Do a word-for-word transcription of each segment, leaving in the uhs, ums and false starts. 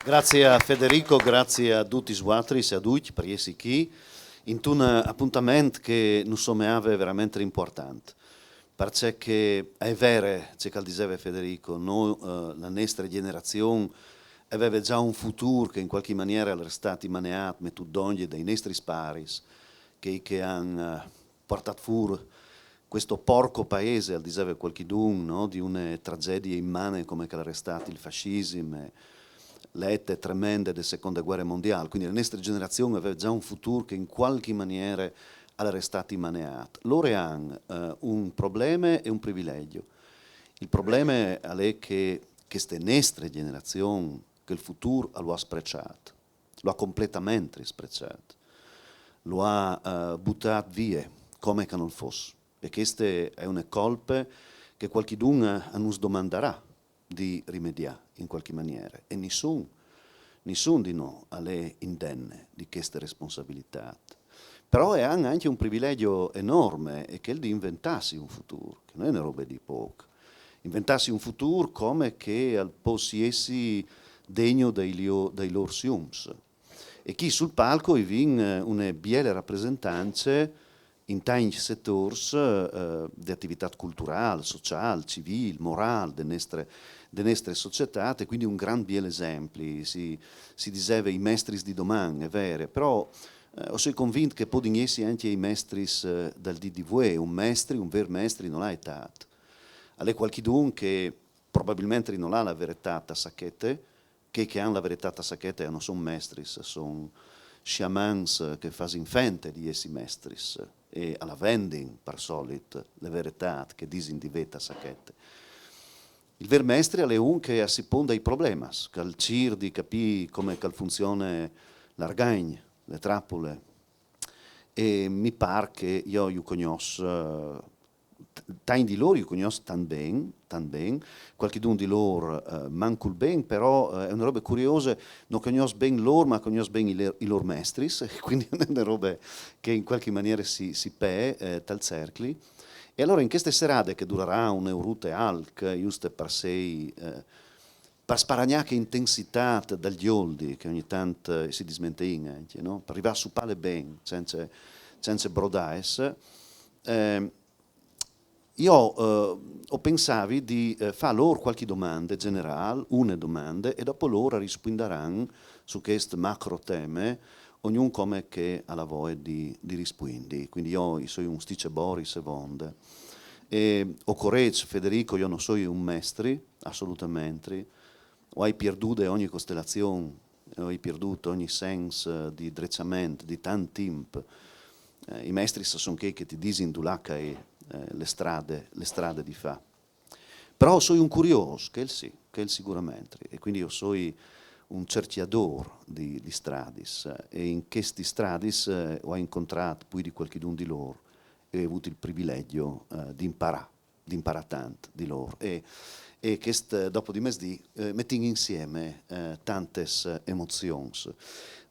Grazie a Federico, grazie a dutis vuatris e a ducj par jessi chi intun apuntament che nus someave verementri impuartant. Parcè che al è vêr ce che al diseve Federico, no, eh, la nestre gjenerazion e veve za un futûr che in cualchi maniere al jere stât imaneât, metût dongje dai nestris paris, chei che a àn, eh, puartât fûr chest puarc paîs, al diseve cualchidun, no, di une tragjedie imane come che al jere stât il fascisim, le ete tremende de seconde vuere mondiâl. Cuindi la nestre gjenerazion e veve za un futûr che in cualchi maniere al jere stât imaneât. Lôr a àn, eh, un probleme e un privilegjo. Il probleme al è che cheste nestre gjenerazion, che il futûr al à spreçât, lu à completament spreçât, lu à, eh, butât vie, come che nol fos. E cheste e je une colpe che cualchidun, eh, nus domandarà di rimediâ in cualchi maniere. E nissun, nissun di nô al è indene di cheste responsabilitât. Però e àn ancje un privilegjo enorme, e chel di inventâsi un futûr, che nol è une robe di pôc. Inventâsi un futûr come che al pues jessi degno dai lio-, dai lôr siums. E chi sul palco i vin, eh, une biele rapresentance in tancj setôrs, eh, de ativitât culturâl, sociâl, civîl, morâl de nestre, de nestre societât, e cuindi un grant biel esempli. Si, si diseve i mestris di doman, e je vêr, però, eh, o soi convint che a podin jessi ancje i mestris, eh, dal dì di vuê. Un mestri, un vêr mestri nol à etât. Al è cualchidun che probabilmentri nol à la veretât a sachete, chei che a àn la veretât a sachete a no son mestris, a son sciamans che a fasin fente di jessi mestris e a la vendin par solit la veretât che a disin di vê ta sachete. Il vêr mestri al è un che si pon dai problemas, che al cîr di capî come che al funzione l'argagn, le trapule. E mi pâr che jo ju cognòs, eh, t-, tancj di lôr ju cognòs tant ben, tant ben, cualchidun di lôr, eh, mancul ben, però, eh, e je une robe curiose, no cognòs ben lôr, ma cognòs ben i le-, i lôr mestris, e cuindi e je une robe che in cualchi maniere si, si pee, eh, tal cercli. E alore in cheste serade che e durarà une orute e alc, juste par sei, eh, par sparagnâ chê intensitât dal gjoldi che ogni tant, eh, si dismenteìn ancje, no? Par rivâ a supâle ben, cence, cence brodâes. Eh, jo, eh, o pensavi di, eh, fâ lôr cualchi domande gjenerâl, une domande, e dopo lôr a rispuindaran su chest macro teme, ognun come che al à voie di, di rispuindi. Cuindi jo i soi un sticebori, se vonde. E o corêç, Federico, jo no soi un mestri, assolutamentri. O ai pierdude ogni costelazion, o ai pierdût ogni sens, eh, di dreçament, di tant timp. Eh, i mestris a son chei che ti disin dulà che e je, eh, le strade, le strade di fâ. Però o soi un curiôs, chel sì, chel siguramentri, e cuindi o soi un cercjadôr di, di stradis, eh, e in chestis stradis, eh, o ai incontrât plui di cualchidun di lôr e o ai vût il privilegjo, eh, di imparâ, di imparâ tant di lôr. E, e chest, eh, dopo di mesdì, eh, metìn insieme, eh, tantes, eh, emozions.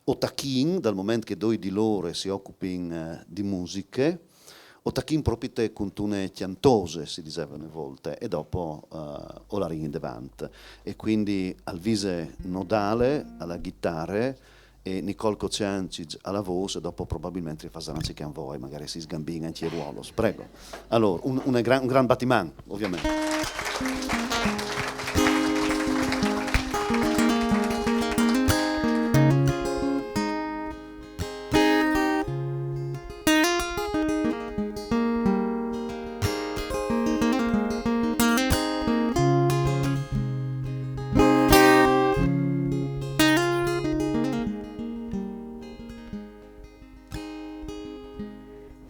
O tachìn, dal moment che doi di lôr si ocupin, eh, di musiche, o tachìn propite cuntune cjantose, si diseve une volte, e dopo, eh, o larìn indevant. E cuindi Alvise Nodale a la ghitare e Nicole Cociancich a la vôs, e dopo probabilmentri a fasaran ce che a àn voie, magari si sgambìn ancje i ruolos. Prego. Alore, un, un gran, un gran batiman, ovviamente.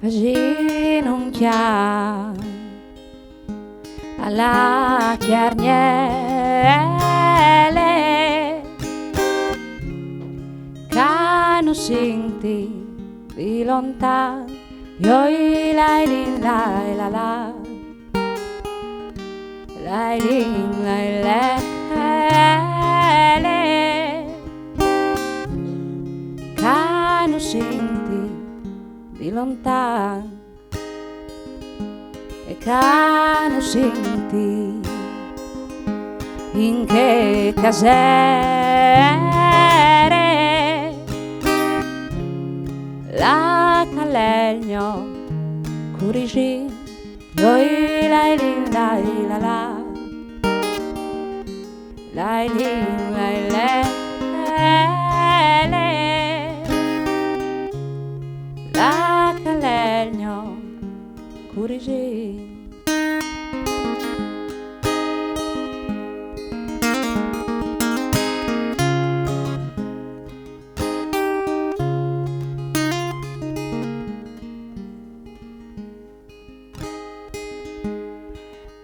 Fasìn un cjâf a la cjargnele, che no sinti di lontan, joi lai lin lai la la, lai lin lai le, che no sinti di lontan e che no sinti in che casele. Legno, curigi, oi, lai, lin, lai, la, la. Lai, lin, lai, le, le. La, ca, legno, curigi.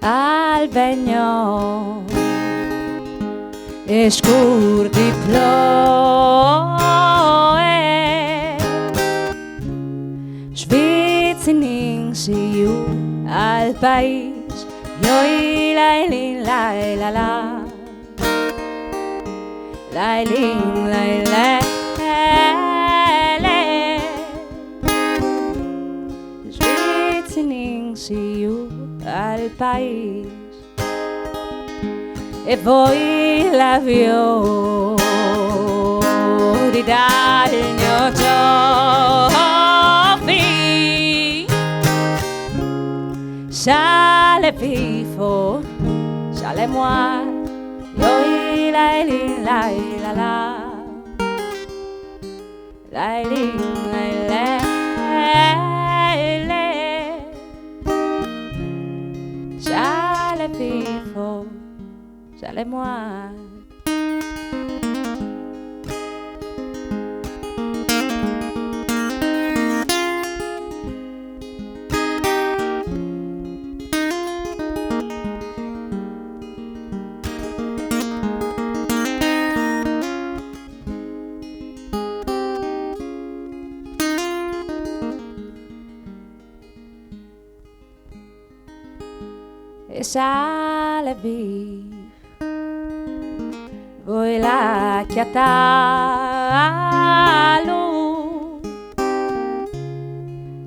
Al vegno e scur di ploe, svizininsi ju al pais, joi, lai, lin, lai, la, la. Lai, lin, lai, le, le. Svizininsi ju al pais. E voi la vio di dal gno giovi. Sale vivo, sale muar, joi, lai, lin, lai, la, la. Lai, lin, lai, le, le. Sale vivo, sale muar. E sale vivo, voi la cjatalu.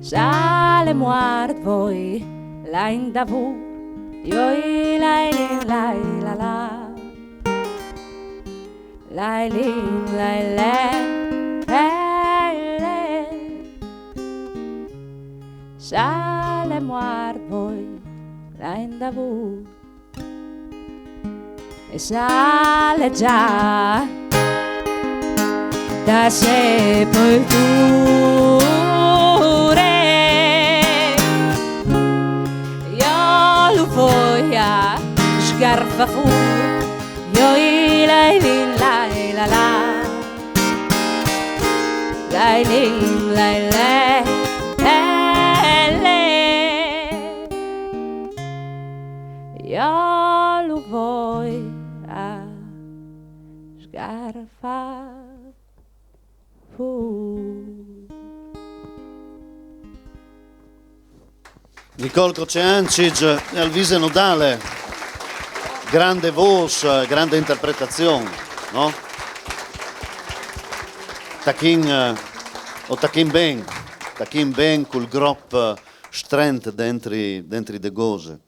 Sale muart, voi la indavur, joi, lai, lin, lai, la, la. Lai, lin, lai, le, le, le. Sale muart, voi la indavur. E sale già da sepolture. Io lo voglio sgarfar fur. Joi, lai, lin, lai, la, la. Lai, lin, lai, le, le. Io lo voglio sgarfar fur. Nicole Coceancig e Alvise Nodale. Grande voce, grande interpretazione, no? Tachin, eh, o tachin ben, tachin ben cul grop, eh, strent dentri, dentri de gose.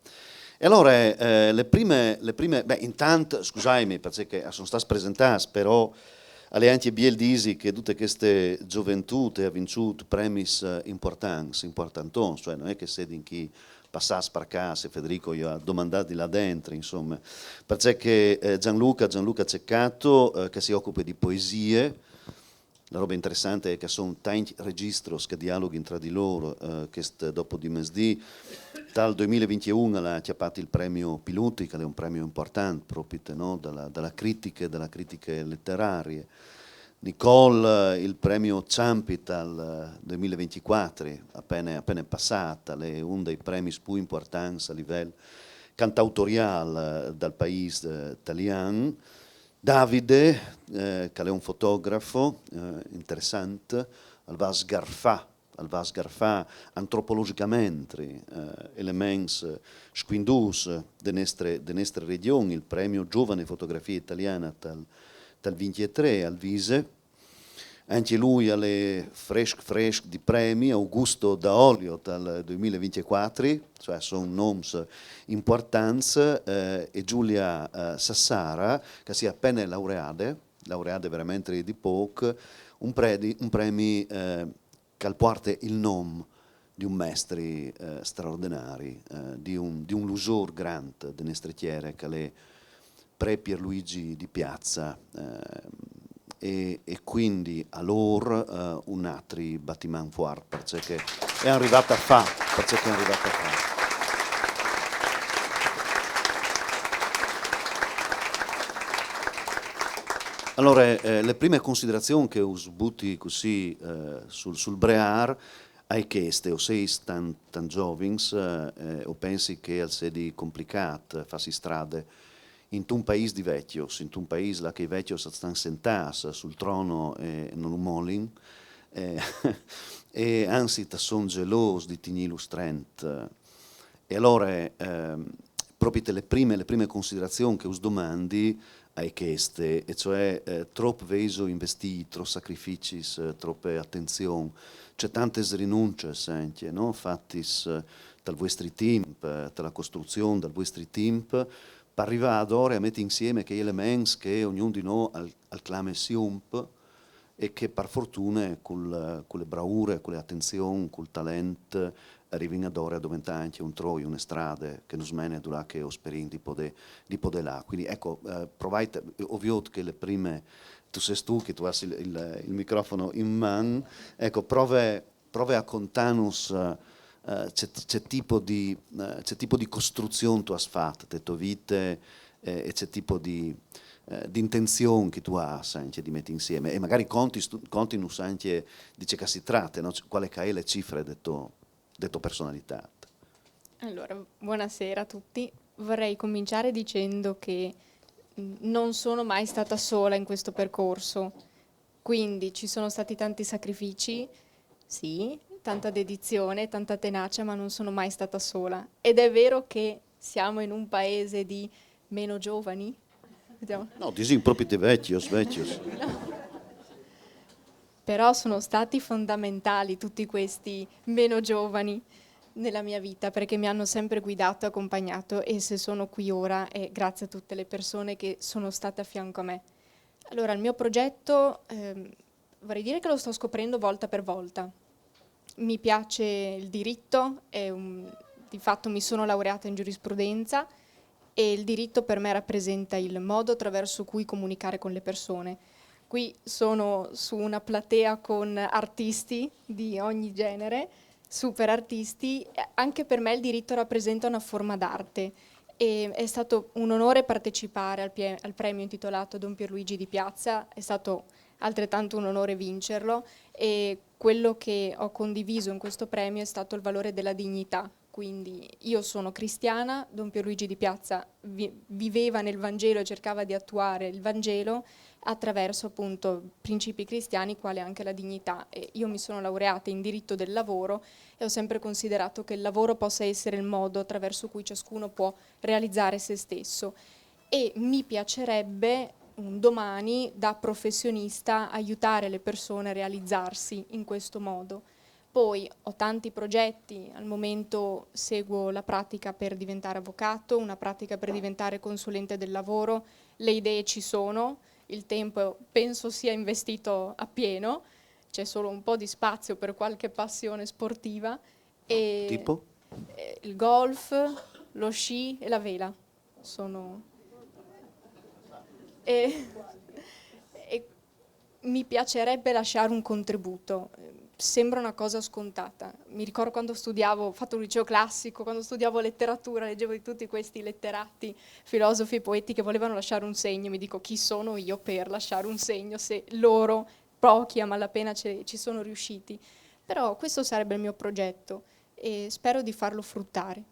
E allora, eh, le prime, le prime, beh, intant, scusaimi, perché sono stati presentati, però al è anche biel disi che tutta questa gioventù ha vinto premis, eh, importants, importantons, cioè non è che se din chi passas per casa, Federico gli ha domandato di là dentro, insomma, perché, eh, Gianluca, Gianluca Ceccato, eh, che si occupa di poesie, la roba interessante è che sono tanti registri che dialoghin tra di loro, eh, che st-, dopo di mesdì, dal duemilavintuno l'ha acchiappato il premio Pilutti, che è un premio importante proprio, no? Dalla, dalla critica, dalla critica letteraria. Nicole, eh, il premio Ciampi dal, eh, duemilavintiquattro, appena, appena passata, è uno dei premi più importanti a livello cantautoriale, eh, dal paese, eh, italiano. Davide, eh, che è un fotografo, eh, interessante, al va a sgarfà, al va a sgarfà antropologicamente, eh, elements, eh, squindus de nestre, de nestre region, il premio Giovane Fotografia Italiana tal, tal vintitré al Vise. Anche lui al è fresc fresc di premi, Augusto Daolio dal duemilavintiquattro, cioè sono noms importants, eh, e Giulia, eh, Sassara, che si è appena laureata, laureata veramente di poco, un, predi, un premi, eh, che al puarte il nom di un mestri eh, straordinari, eh, di, un, di un lusor grant de nestre tiere, che l'è pre Pierluigi Di Piazza, eh, e, e quindi a lor eh, un altri batiment fuart, perché che è arrivata a fa, perché che è arrivata a fa. Allora, eh, le prime considerazioni che us buti così eh, sul, sul brear, ai cheste, o seis tan, tan giovins, eh, o pensi che al sedi complicat farsi strade intun país di vecchios, intun país là che i vecchios stan sentàs sul trono e non lu molin, eh, e anzi ta son gelós di tignìlu strent. E allora, ehm, propite le prime, le prime considerazioni che us domandi ai cheste, e cioè eh, trop veiso investì, trop sacrificis, eh, troppe attenzion, c'è tantes rinunces anche, no? Fattis eh, dal vuestri timp, eh, dalla costruzione dal vuestri timp, per arrivare ad ora a mettere insieme quei elementi che ognuno di noi al, al clame siump, e che per fortuna con le braure, con le attenzioni, col talento arrivino ad ora a diventare anche un troio, una strada che non smene da là che o sperino di poter, di poter là. Quindi ecco, eh, provate, ovvio che le prime, tu sei tu che tu hai il, il, il microfono in mano, ecco, prove, prove a contarnos eh, c'è, c'è tipo di, eh, c'è tipo di costruzione tu hai fatto, le tue vite eh, e c'è tipo di eh, di intenzione che tu hai anche di mettere insieme e magari conti, conti non sa anche di ciò che si tratta, no? Quale che è le cifre della tua, della tua personalità. Allora, buonasera a tutti. Vorrei cominciare dicendo che non sono mai stata sola in questo percorso, quindi ci sono stati tanti sacrifici, sì, tanta dedizione, tanta tenacia, ma non sono mai stata sola. Ed è vero che siamo in un paese di meno giovani? No, disin proprio vecchios, vecchios. Però sono stati fondamentali tutti questi meno giovani nella mia vita, perché mi hanno sempre guidato e accompagnato, e se sono qui ora è grazie a tutte le persone che sono state a fianco a me. Allora, il mio progetto, ehm, vorrei dire che lo sto scoprendo volta per volta. Mi piace il diritto, un, di fatto mi sono laureata in giurisprudenza e il diritto per me rappresenta il modo attraverso cui comunicare con le persone. Qui sono su una platea con artisti di ogni genere, super artisti, anche per me il diritto rappresenta una forma d'arte. E è stato un onore partecipare al, al premio intitolato Don Pierluigi Di Piazza, è stato altrettanto un onore vincerlo e quello che ho condiviso in questo premio è stato il valore della dignità. Quindi io sono cristiana, Don Pierluigi Di Piazza vi- viveva nel Vangelo e cercava di attuare il Vangelo attraverso appunto principi cristiani quale anche la dignità. E io mi sono laureata in diritto del lavoro e ho sempre considerato che il lavoro possa essere il modo attraverso cui ciascuno può realizzare se stesso. E mi piacerebbe un domani da professionista aiutare le persone a realizzarsi in questo modo. Poi ho tanti progetti, al momento seguo la pratica per diventare avvocato, una pratica per diventare consulente del lavoro, le idee ci sono, il tempo penso sia investito appieno, c'è solo un po' di spazio per qualche passione sportiva. E tipo? Il golf, lo sci e la vela. Sono... E, e mi piacerebbe lasciare un contributo. Sembra una cosa scontata. Mi ricordo quando studiavo, ho fatto un liceo classico, quando studiavo letteratura, leggevo di tutti questi letterati, filosofi, poeti che volevano lasciare un segno. Mi dico, chi sono io per lasciare un segno se loro, pochi a malapena, ci sono riusciti? Però questo sarebbe il mio progetto e spero di farlo fruttare.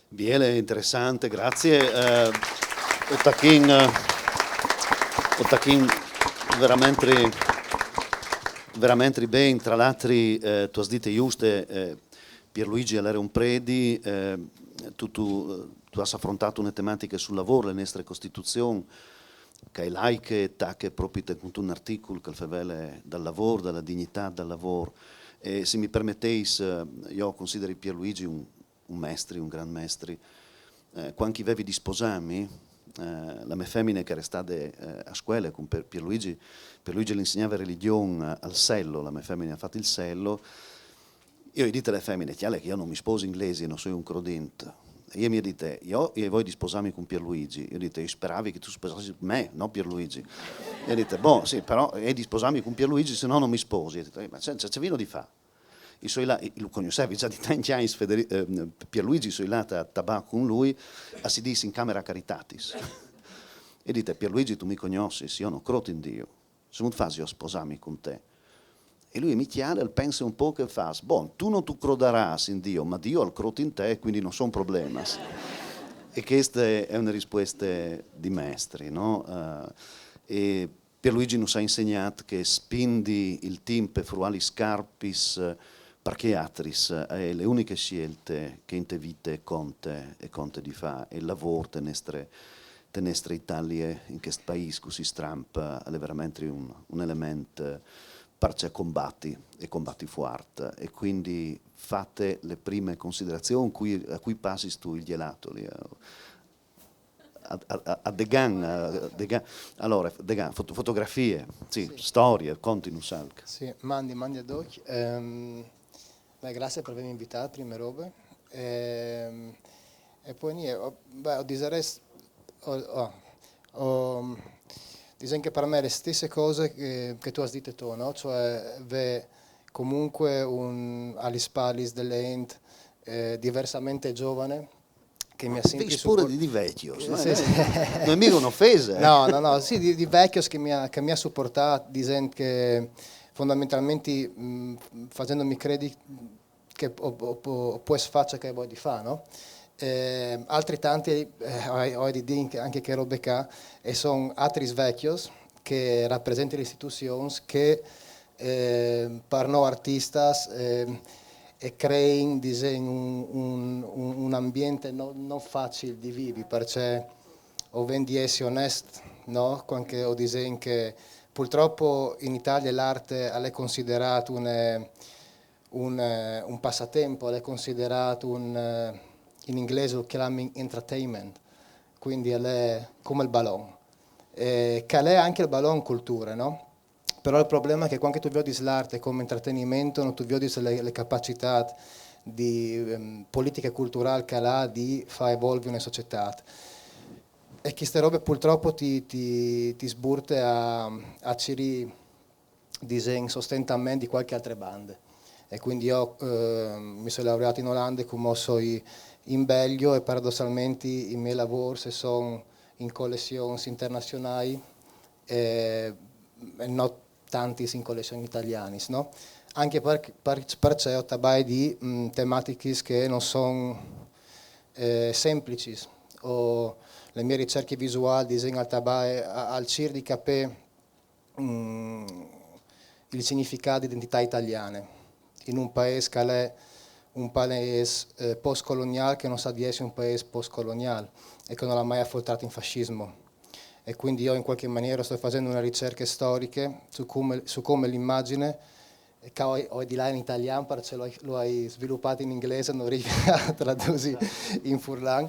Biele, interessante, grazie. Eh, Otakin, eh, Otakin, veramente, veramente ben, tra l'altro eh, tu hai detto giusto, eh, Pierluigi all'era un predi, eh, tu, tu, tu hai affrontato una tematica sul lavoro, le nostre costituzioni, che è laiche, tacche proprio con un articolo che fevele dal lavoro, dalla dignità dal lavoro. E se mi permetteis, io considero Pierluigi un, un mestri, un gran mestri. Eh, quando avevi di sposarmi, eh, la mê femine che e jere stade, eh, a scuele cun Pier-, Pierluigi, Pierluigi le insegnave religion al Sello, la mê femine e à fat il Sello, jo i ai dite a la femine: «Cjale che jo no mi sposi inglesi, no soi un crodint.» E jê mi à dite: «Jo, jo o ai voie di sposâmi cun Pierluigi.» Jo o ai dite: «Jo o speravi che tu sposassis me, no Pierluigi.» E à dite: «Bon, sì, però o ai di sposâmi cun Pierluigi, se no no mi sposi.» E à dite: «Eh, ma ce, ce, ce vino di fâ?» I soi lât, i, lu cognossevi za di tancj agns, Federi-, eh, Pierluigi, i soi lât a tabâ cun lui, a si dîs in camera caritatis. E à dite: «Pierluigi, tu mi cognossis, jo no crôt in Diu. Cemût fasio a sposâmi cun te?» E lui mi cjale, al pense un pôc e al fâs: «Bon, tu no tu crodarâs in Diu, ma Diu al crôt in te, cuindi no son problemas.» E cheste e je une rispueste di mestri, no? Eh, e Pierluigi nus à insegnât che spindi il timp e fruâ lis scarpis, eh, par chei altris, eh, e je la uniche sielte che inte vite e conte, e conte di fâ, e il lavôr te nestre, te nestre Italie, in chest paîs cussì stramp, al è verementri un, un element, eh, par ce combati, e combati fuart. E cuindi fate la prime considerazion, cui, a cui passistu il gjelatoli, eh, a, a, a, a Degan, a Degan. Alore, Degan, foto-, fotografie, sì, storie, continus alc. Sì, mandi, mandi a ducj. Ehm, beh, graciis par vêmi invitât, prime robe. Ehm, e po nie, o, beh, o disarès, o, o, o, disìn che par me e je la stesse cose che, che tu âs dite tu, no? Cioè, vê comunque un, a lis spalis de la int, eh, diversamente giovane, che mi à simpri... Vês pôre di, di vecjos, no? Sì, sì. No je migo une ofese, eh. No, no, no, sì, di, di vecjos che mi à, che mi à suportât, disìn che fondamentalmentri, mh, fasêndomi credî che o, o, o, o pues fâ ce che o ai voie di fâ, no? Eh, altri tanti, eh, o ai, o ai di dî ancje chê robe ca, e son altris vecjos che rapresentin lis istituzions che, eh, par nô artistas, eh, e crein, disìn, un, un, un, un ambient no, no facil di vivi, parcè o vin di jessi onest, no? Cuant che o disìn che purtrop in Italie l'arte al è considerât un, un, eh, un passatempo, al è considerât un, eh, in inglês lu clamin entertainment, cuindi al è come il balon, eh, che al è ancje il balon culture, no? Però il probleme al è che cuant che tu viodis l'arte come intratenimentri, no tu viodis la, la capacitât di, ehm, politiche culturâl che al à di fâ evolvi une societât. E cheste robe purtrop ti, ti, ti sburte a, a cirî, disìn, sostentament di cualchi altre bande. E cuindi jo, eh, mi soi laureât in Olande, cumò o soi in Belgjo e paradossalmentri i miei lavôrs a son in colessions internazionâi, eh, e no tantis in colessions italianis, no? Ancje par, par, parcè o tabai di, mm, tematichis che no son, eh, semplicis, o la mê ricercje visuâl, disìn, al tabae, a, al cîr di capî, mm, il significât di identitât italiane in un paîs che al è un paîs, eh, postcoloniâl, che no sa di jessi un paîs postcoloniâl e che nol à mai affoltrât in fascismo. E cuindi jo in cualchi maniere o stoi fasint une ricercje storiche su come, su come la imagjin, e ca o ai, o ai di lâ in italian, parcè lu ai, lu ai svilupât in inglês, no rivi a tradusî in furlan,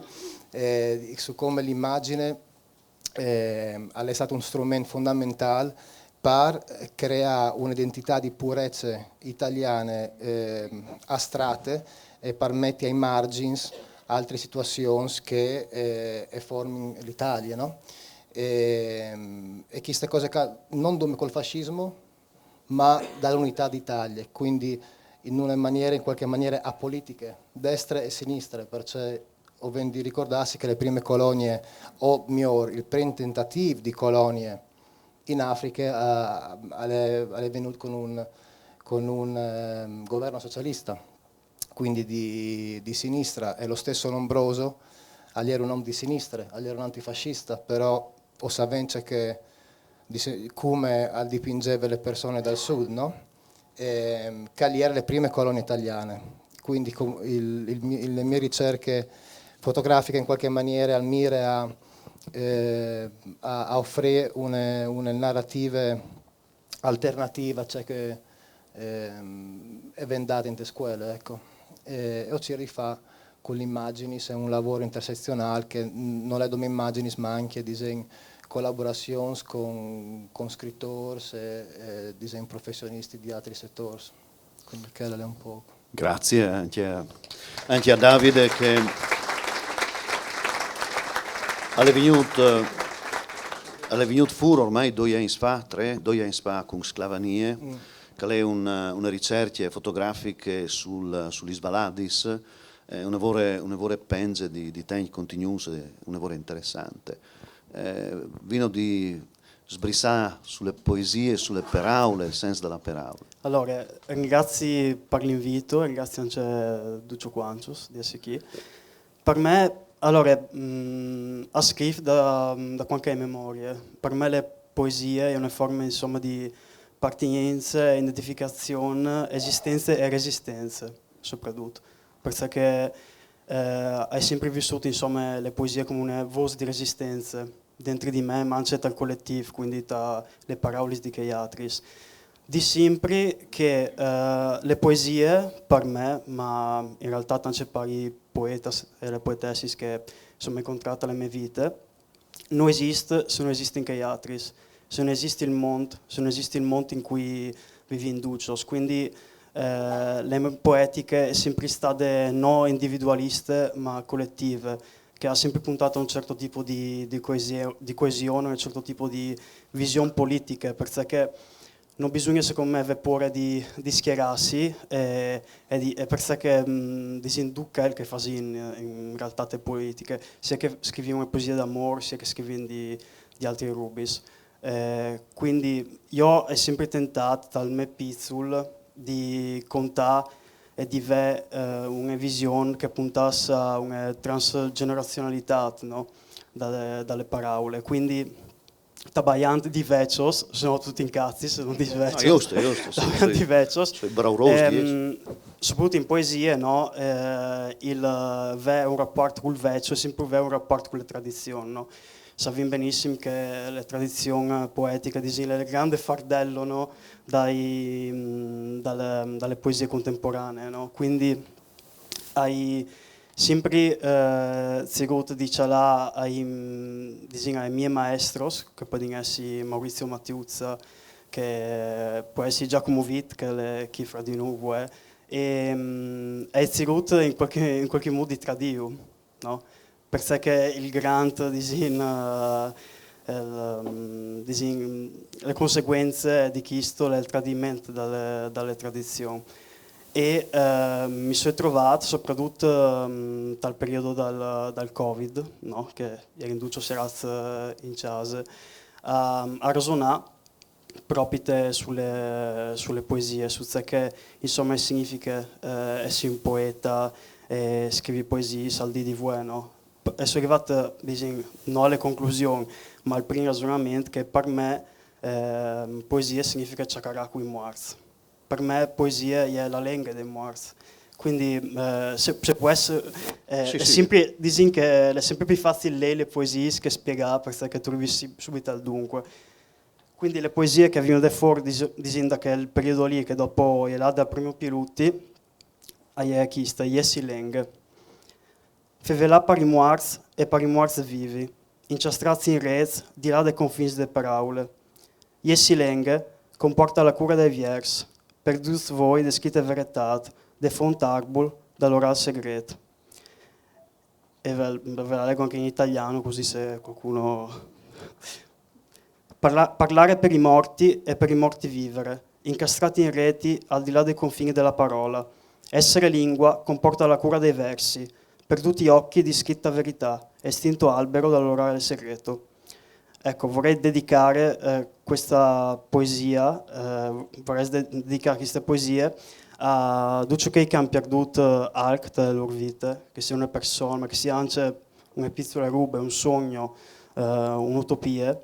eh, su come la imagjin, eh, al è stât un strument fondamentâl par, eh, creâ une identitât di purece italiane, eh, astrate e par meti ai margjins altris situazions che, eh, e formin l'Italie, no? E, e cheste cose ca, no dome cul fascismo, ma da la unitât d'Italie, cuindi in une maniere, in cualchi maniere apolitiche, destre e sinistre, parcè o vin di ricordâsi che la prime colonie, o miôr, il prin tentatîf di colonie in Afriche, eh, al è, al è vignût cun un, cun un, ehm, governo socialist, cuindi di, di sinistre, e lu stes Lombroso al jere un om di sinistre, al jere un antifascist, però o savìn ce che, di se-, come al dipingjeve lis personis dal sud, no? Ehm, che al jere la prime colonie italiane. Cuindi com-, il, il mi-, le mê ricercje fotografiche in cualchi maniere al mire a, eh, a, a ofrî une, une narative alternative a ce che, ehm, e ven dât inte scuele, eco. E, e o cîr di fâ Cun l'imaginis e un lavôr intersecziunâl che n-, nol è dome imaginis, ma ancje, disìn, colaborazions cun, cun scritôrs e, e, disìn, professioniscj di altris setôrs. Cuindi chel al è un pôc. Grazie ancje a, ancje a Davide che al è vignût, al è vignût fûr ormai doi agns fa, trê, doi agns fa cun Sclavanie, che al è un, une ricercje fotografiche sul, su lis valadis, eh, une vore, une vore pence di, di tancj contignûts, une vore interessante. Eh, vino di sbrissâ su lis poesiis, su lis peraulis, il sens de lis peraulis. Alore, ringrazi par l'invît, ringrazi ancje ducj cuancj di jessi chi. Par me, alore, mm, a scrîf da, da cuant che o ai memorie. Par me la poesie e je une forme, insome, di apartignence, identificazion, esistence e resistence, sopratut. Parcè che, eh, o ai simpri vissût, insome, la poesie come une vôs di resistence dentri di me, ma ancje tal coletîf, cuindi ta lis peraulis di chei altris. Di simpri che, eh, la poesie, par me, ma in realtât ancje par i poetis e lis poetessis che o ai incontrât te mê vite, no esist se no esistin chei altris, se no esist il mont, se no esist il mont in cui o vivìn ducj. Cuindi, eh, la mê poetiche e je simpri stade no individualiste, ma coletive, che e à simpri puntât a un cert tipo di, di coesio-, di coesion, un cert tipo di vision politiche, parcè che no bisugne, secont me, vê pôre di, di schierâsi, e, e di, e parcè che, mm, disìn dut chel che o fasìn in, in realtât politiche, sie che o scrivìn une poesie d'amôr, sie che o scrivìn di, di altris robis. Eh, cuindi jo o ai simpri tentât, dal me piçul, di contâ e di vê, eh, une vision che e puntàs a une transgjenerazionalitât, no? Da lis, da lis peraulis. Cuindi, tabaiant di vecjos, se no tu ti incazzis se no dîs vecjos. No, just, just, sì, Tabaiant di vecjos. Soi braurôs, Ehm, sopratut in poesie, no? Eh, il vê un raport cul vecjo e simpri vê un raport cu la tradizion, no? O savìn benissim che la tradizion poetiche, disìn, al è il grant fardel, no? Dai, mm, da lis, da lis poesiis contemporaneis, no? Cuindi o ai simpri, eh, cirût di cjalâ ai, mm, disìn, ai miei maestros, che a podin jessi Maurizio Mattiuzza, che al pò jessi Giacomo Vitt, che al è chi fra di nô, eh, e, mm, o ai cirût in cualchi, in cualchi mût di tradîju, no? Parcè che il grant, disìn, eh, il, mm, disìn, la conseguence di chest al è il tradiment da lis, da lis tradizions. E, eh, mi soi trovât, sopratut, mm, tal periodi dal, dal Covid, no? Che o jerin ducj sierâts, eh, in cjase, a, a rasonâ propit su lis, su lis poesiis, su ce che, insome, al significhe, eh, jessi un poete e scrivi poesiis al dì di vuê, no? E o soi rivât, disìn, no a la conclusion, ma al prin rasonament che par me, eh, poesie al significhe cjacarâ cui muarts. Par me poesie e je la lenghe dai muarts. Cuindi, eh, se, se pues, eh, al è simpri, disìn che al è simpri plui facil lei lis poesiis che spiegâ, parcè che tu rivis subit al duncue. Cuindi lis poesiis che a vegnin fûr, dis-, disìn, da chel periodi li, che dopo e je lade a primo piluti, e je cheste, Jessi lenghe. Fevelâ par i muarts e par i muarts vivi, incjastrâts in rêts, di là dai confins des peraulis. Jessi lenghe al compuarte la cure dai viers, par ducj voi, de scrite veretât, de font arbul, dal orâl segret. E ve, ve la leggo anche in italiano, così se qualcuno... Parla-, parlare per i morti e per i morti vivere, incastrati in reti al di là dei confini della parola. Essere lingua comporta la cura dei versi, perduti occhi di scritta verità, estinto albero dall'orale segreto. Ecco, vorrei dedicare, eh, questa poesia, eh, vorrei de-, dedicare queste poesie a ducj chei che a àn pierdût, eh, alc te lôr vite, che sia une persone, ma che sia ancje une piçule robe, un sogn, eh, une utopie,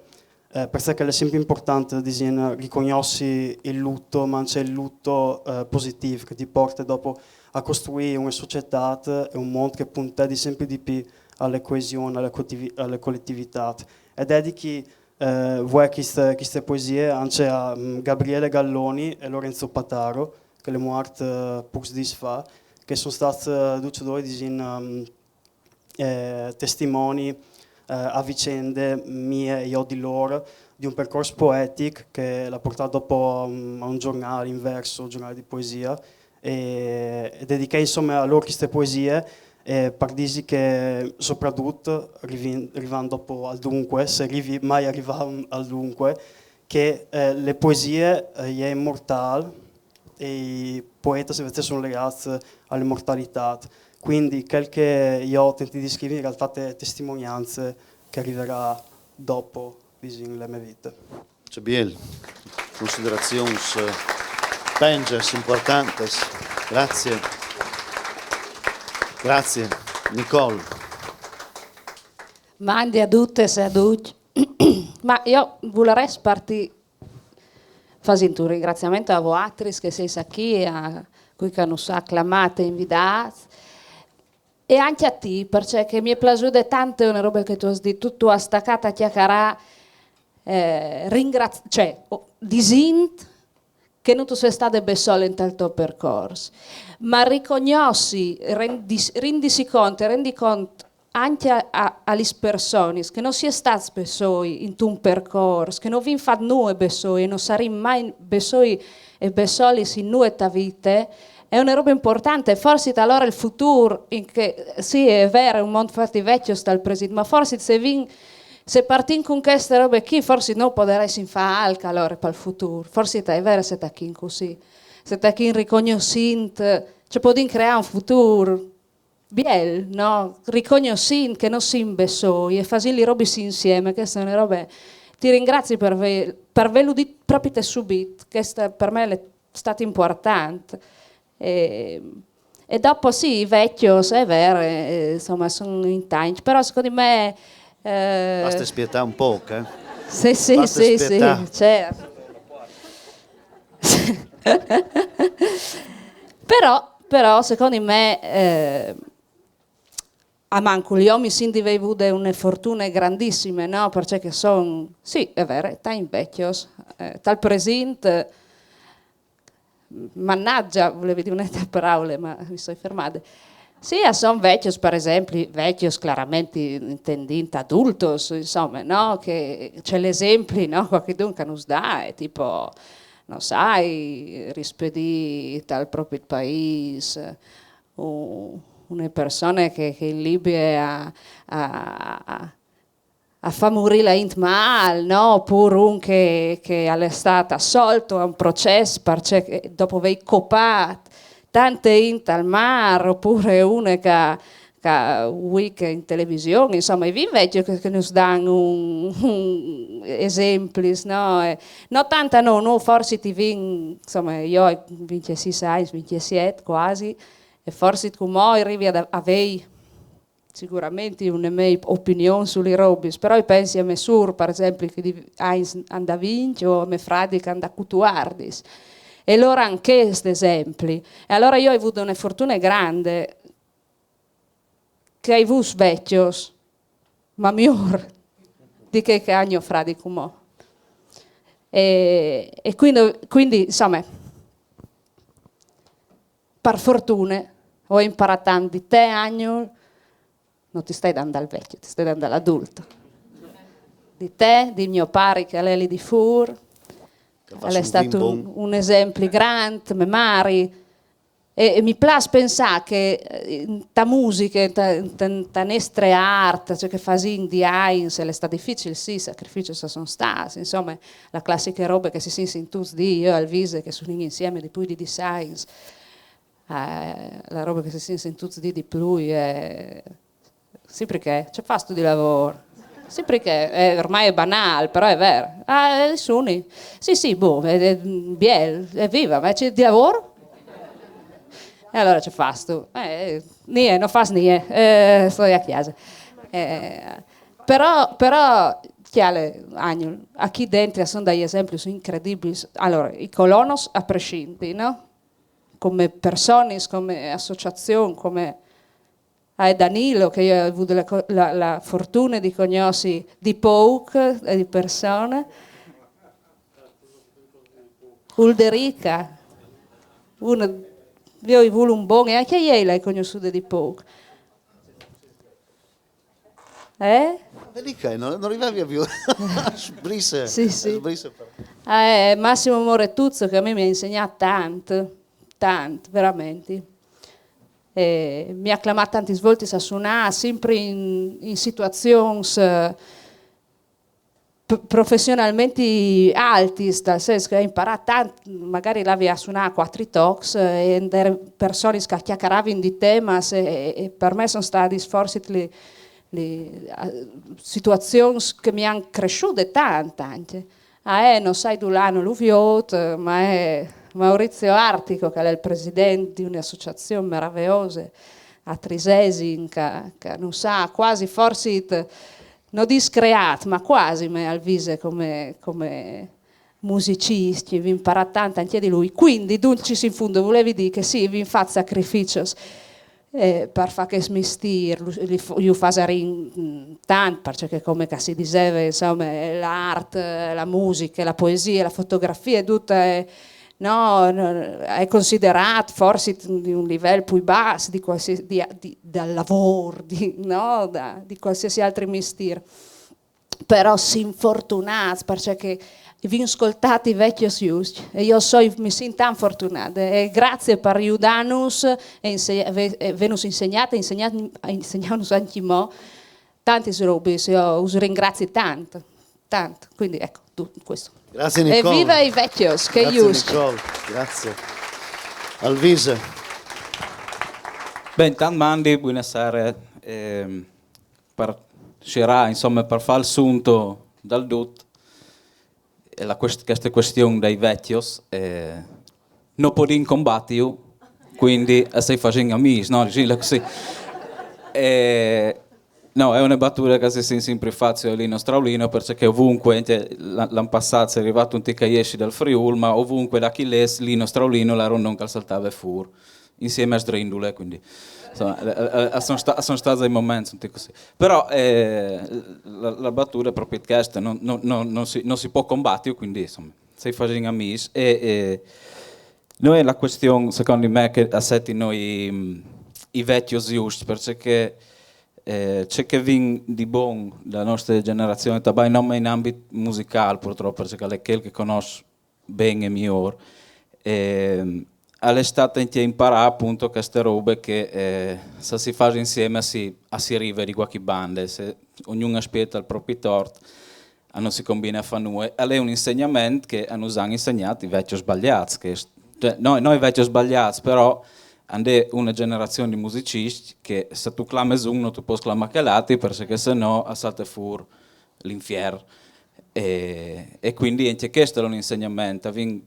eh, parcè che al è simpri impuartant, disìn, ricognossi il lut, ma ancje il lut, eh, positîf, che ti puarte dopo a costruî une societât e un mont che al punte simpri di plui a la coesion, a la cotivi-, a la coletivitât. E dedichi, eh, vuê cheste, cheste poesie ancje a, mm, Gabriele Galloni e Lorenzo Pataro, che al è muart, eh, pôcs dîs fa, che a son stâts, eh, ducj doi, disìn, ehm, eh, testimoni, eh, a vicende mie e jo di lôr, di un percors poetic che l'à puartât dopo a un, a un gjornâl, Inverso, un gjornâl di poesie, e, e dedichè, insome, a lôr cheste poesie, e par dîsi che, sopratut, rivìn-, rivant dopo al dunque, se rivi mai a rivâ al dunque, che, eh, le poesie, eh, e je imortâl, e i poetis invezit a son legâts a la imortalitât. Cuindi chel che jo o tenti di scrivi in realtât e je testimoniance che a rivarà dopo, disìn, la mê vite. Ce biel. Considerazions, eh, penges, impuartantes. Grazie. Grazie. Nicole. Mandi a dutis e a ducj. Ma jo volarès partî fasint un ringraziament a voaltris che o sês achì, a cui che nus à clamâts e invidâts, e ancje a ti, parcè che mi è plasude tant une robe che tu âs dit, tu, tu âs tacât a cjacarâ, eh, ringrazi-, cioè, o-, disint che no tu sês stade bessole intal to percors, ma ricognossi, rendis-, rindisi cont, rendi cont ancje a, a, a lis personis che no si è stâts bessôi intun percors, che no vin fat nuie bessôi e no sarìn mai bessôi e bessolis in nuie ta vite, e je une robe impuartante. Forsit alore il futûr, in che, sì, al è vêr, al è un mont fat di vecjos tal presint, ma forsit se vin, se partìn cun cheste robe chi, forsit no podaressin fâ alc alore pal futûr. Forsit al è vêr, se tachìn cussì, se tachìn ricognossint, ce podìn creâ un futûr biel, no? Ricognossint che no sin bessôi e fasint lis robis insiemi, cheste e je une robe. Ti ringrazi par vê-, par vêlu dit propit subit, cheste par me al è stât impuartant. E, e dopo sì, i vecjos, al è vêr, eh, insome, a son in tancj, però secont me, eh... Baste spietâ un pôc, eh? Sì, sì, sì, sì, certo. Però, però, secont me, eh, almancul jo mi sint di vê vude une fortune grandissime, no? Parcè che a son, sì, al è vêr, tancj vecjos, eh, tal presint, eh, mannaggia, volevi dî une altre peraule, ma mi soi fermade. Sì, a son vecjos, par esempli, vecjos claramentri intendint adultos, insome, no? Che, cioè, l'esempli, no? Cualchidun che nus da, al è tipo, no sai, rispedî tal propri paîs, o une persone che, che e je libie a, a, a, a fâ murî la int mâl, no? Opûr un che, che al è stât assolt a un procès parcè che dopo vê copât tante int al mâr, opûr une che, che o vîs in television, insome, i vin vecjos che, che nus dan un, un esemplis, no? E no tant a nô, nô forsit i vin, insome, jo ai vincjesîs agns, vincjesiet cuasi, e forsit cumò i rivi a, a vê siguramentri une mê opinion su lis robis, però i pensi a mê sûr, par esempli, che di agns a 'nd à vincj, o a me fradi che a 'nd à cutuardis. E lôr a àn chest esempli. E alore jo o ai vût une fortune grande che o ai vûts vecjos, ma miôr di chei che al à gno fradi cumò. E, e cuindi, cuindi, insome, par fortune, o ai imparât tant di te, Agnul, no ti stoi dant dal vecjo, ti stoi dant dal adult. Di te, di gno pari che al è li di fûr, al è stât un, un esempli grant, me mari. E, e mi plâs pensâ che, eh, inta musiche, inta, inta, inta nestre art, ce che o fasìn di agns, al è stât dificil, sì, sacrificis a son stâts, insome, la classiche robe che si sin sintûts dî, jo e Alvise che sunìn insiemi dipûs di dîs agns, eh, la robe che si sin sintûts dî di plui e... Sì, parcè? Ce fâstu di lavôr? Sì, parcè? Eh, ormai al è banâl, però al è vêr. Ah, eh, suni. Sì, sì, boh, al è, al è biel, al è vivo, ma ce di lavôr? E alore ce fâstu? Eh, nie, no fâs nie, eh, stoi a cjase. Eh, però, però, cjale, Agnul, achì dentri a son dai esemplis incredibilis. Alore, i colonos a prescindi, no? Come personis, come associazion, come a Danilo, che jo o ai vût la, la, la fortune di cognossi di pôc e di persone. Ulderica, une Joi vûl un bon, e ancje jê le ai cognossude di pôc. Eh? Vedi che non, non arrivavi a più. Sbrisse. Sì, sì. Sbrisse per... Eh, Massimo Moretuzzo, che a mi mi à insegnât tant, tant, veramenti. E mi à clamât tantis voltis a sunâ, simpri in, in situazions eh, p- professionalmenti altis, tal sens che o ai imparât tant, magari lavi a sunâ cuatri tocs, eh, e a jerin personis che a cjacaravin di temas e, e, e par me a son stadis forsit li, li, a, situazions che mi àn cressude tant ancje. Ah, eh, no sai dulà, no lu viôt, ma al è Maurizio Artico, che al è il president di une associazion maraveose a Trisesin, che, che nus à cuasi forsit, no dîs creât, ma cuasi, me al vise come, come musicist, o vin imparât tant ancje di lui. Cuindi, dulcis in fundo, o volevi dî che sì, o vin fat sacrificis eh, par fâ chest mistîr, lu, li f- ju fasarìn mm, tant, parcè che come che si diseve, insome, la art, la musiche, la poesie, la fotografie, dut al è, no, no, al è considerât forsit di un livel plui bas di qualsiasi, di, di, dal lavôr, di, no, da, di qualsiasi altri mistîr. Però sin fortunâts, parcè che o vin scoltât i vecjos juscj, e jo o soi, mi sint tant fortunade, e graciis par judânus e inse- e vênus insegnât e insegnât, insegnânus ancjemò tantis robis, jo us ringrazi tant, tant, cuindi eco, tu, cuest. Grazie Nicole. Eviva i vecjos, chei Grazie juscj. Nicole, grazie. Alvise. Ben, intant mandi, buine sere. Ehm, par sierâ, insome, par fâ il sunto dal dut, e la quest- cheste cuestion dai vecjos, eh, no podìn combatiju, cuindi a si fasìn amîs, no? Disìnle cussì. Eh, no, e je une batude che si sint simpri fâ li in Austraulino, parcè che ovunque, ancje l'an l'an passât si è rivât un tic a jessi dal Friûl, ma ovunque da chi lès li in Austraulino al jere un non che al saltave fûr insieme a Sdrindule, cuindi insome, a, a, a son sta- a son stâts dai moments un tic cussì. Però eh, la, la batude al è propit cheste, no, no, no, no si, no si pues combati, cuindi insome, si fasìn amîs. E, e no je la cuestion, secont me, che a setin i, i vecjos juscj, parcè che eh, ce che o vin di bon da nestre gjenerazion, tabaic no in ambit musicâl purtrop, parcè che al è chel che o cognòs ben e miôr, ehm, al è stât ancje imparâ apont cheste robe che eh, se si fâs insieme si, a si rive di cualchi bande, se ognun al spiete il propri tort, a no si combine a fâ nuie. Al è un insegnament che a nus àn insegnât i vecjos sbaliâts, che, cioè, no, no i vecjos sbaliâts, però a 'nd è une gjenerazion di musiciscj che se tu clamis un no tu pues clamâ chel altri, parcè che se no al salte fûr l'infier. E, e cuindi ancje chest al è un insegnament, a vin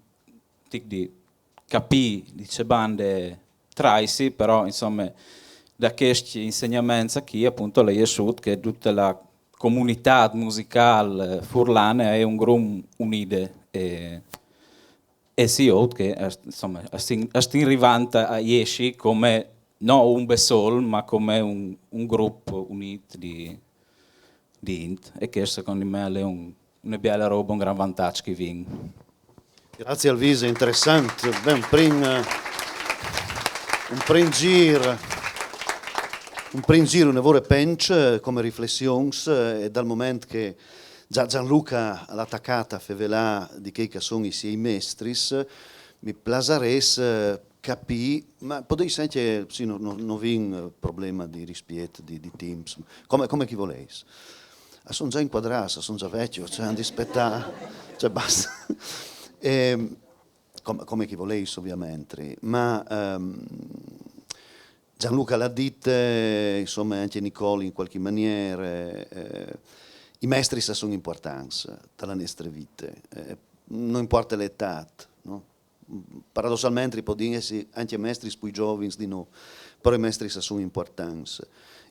tic di capî di ce bande traisi, però insome da chescj insegnaments achì apont al è jessût che dute la comunitât musicâl furlane e je un grum unide e, e si viôt che eh, insome a stin, a stin rivant a jessi come no un bessôl ma come un, un grup unît di, di int, e chest secont me al è un, une biele robe, un grant vantaç che o vin. Grazie Alvise, interessant. Ben, un prin, eh, un prin zîr, un prin zîr, une vore penç eh, come riflessions eh, e dal moment che za Gianluca al à tacât a fevelâ di chei che a son i siei mestris, mi plasarès eh, capî, ma podês ancje, sì, no, no, no vin eh, probleme di rispiet, di, di timps, come, come che o voleis. A son za incuadrâts, a son za vecjos, cioè, a àn di spietâ, cioè, baste. E, come, come che o voleis, ovviamentri, ma ehm, Gianluca al à dit, eh, insome, ancje Nicole in cualchi maniere, eh, i mestris a son impuartants ta la nestre vite, eh, no impuarte la etât, no? Paradossalmentri podìn jessi ancje mestris plui zovins di nô, però i mestris a son impuartants.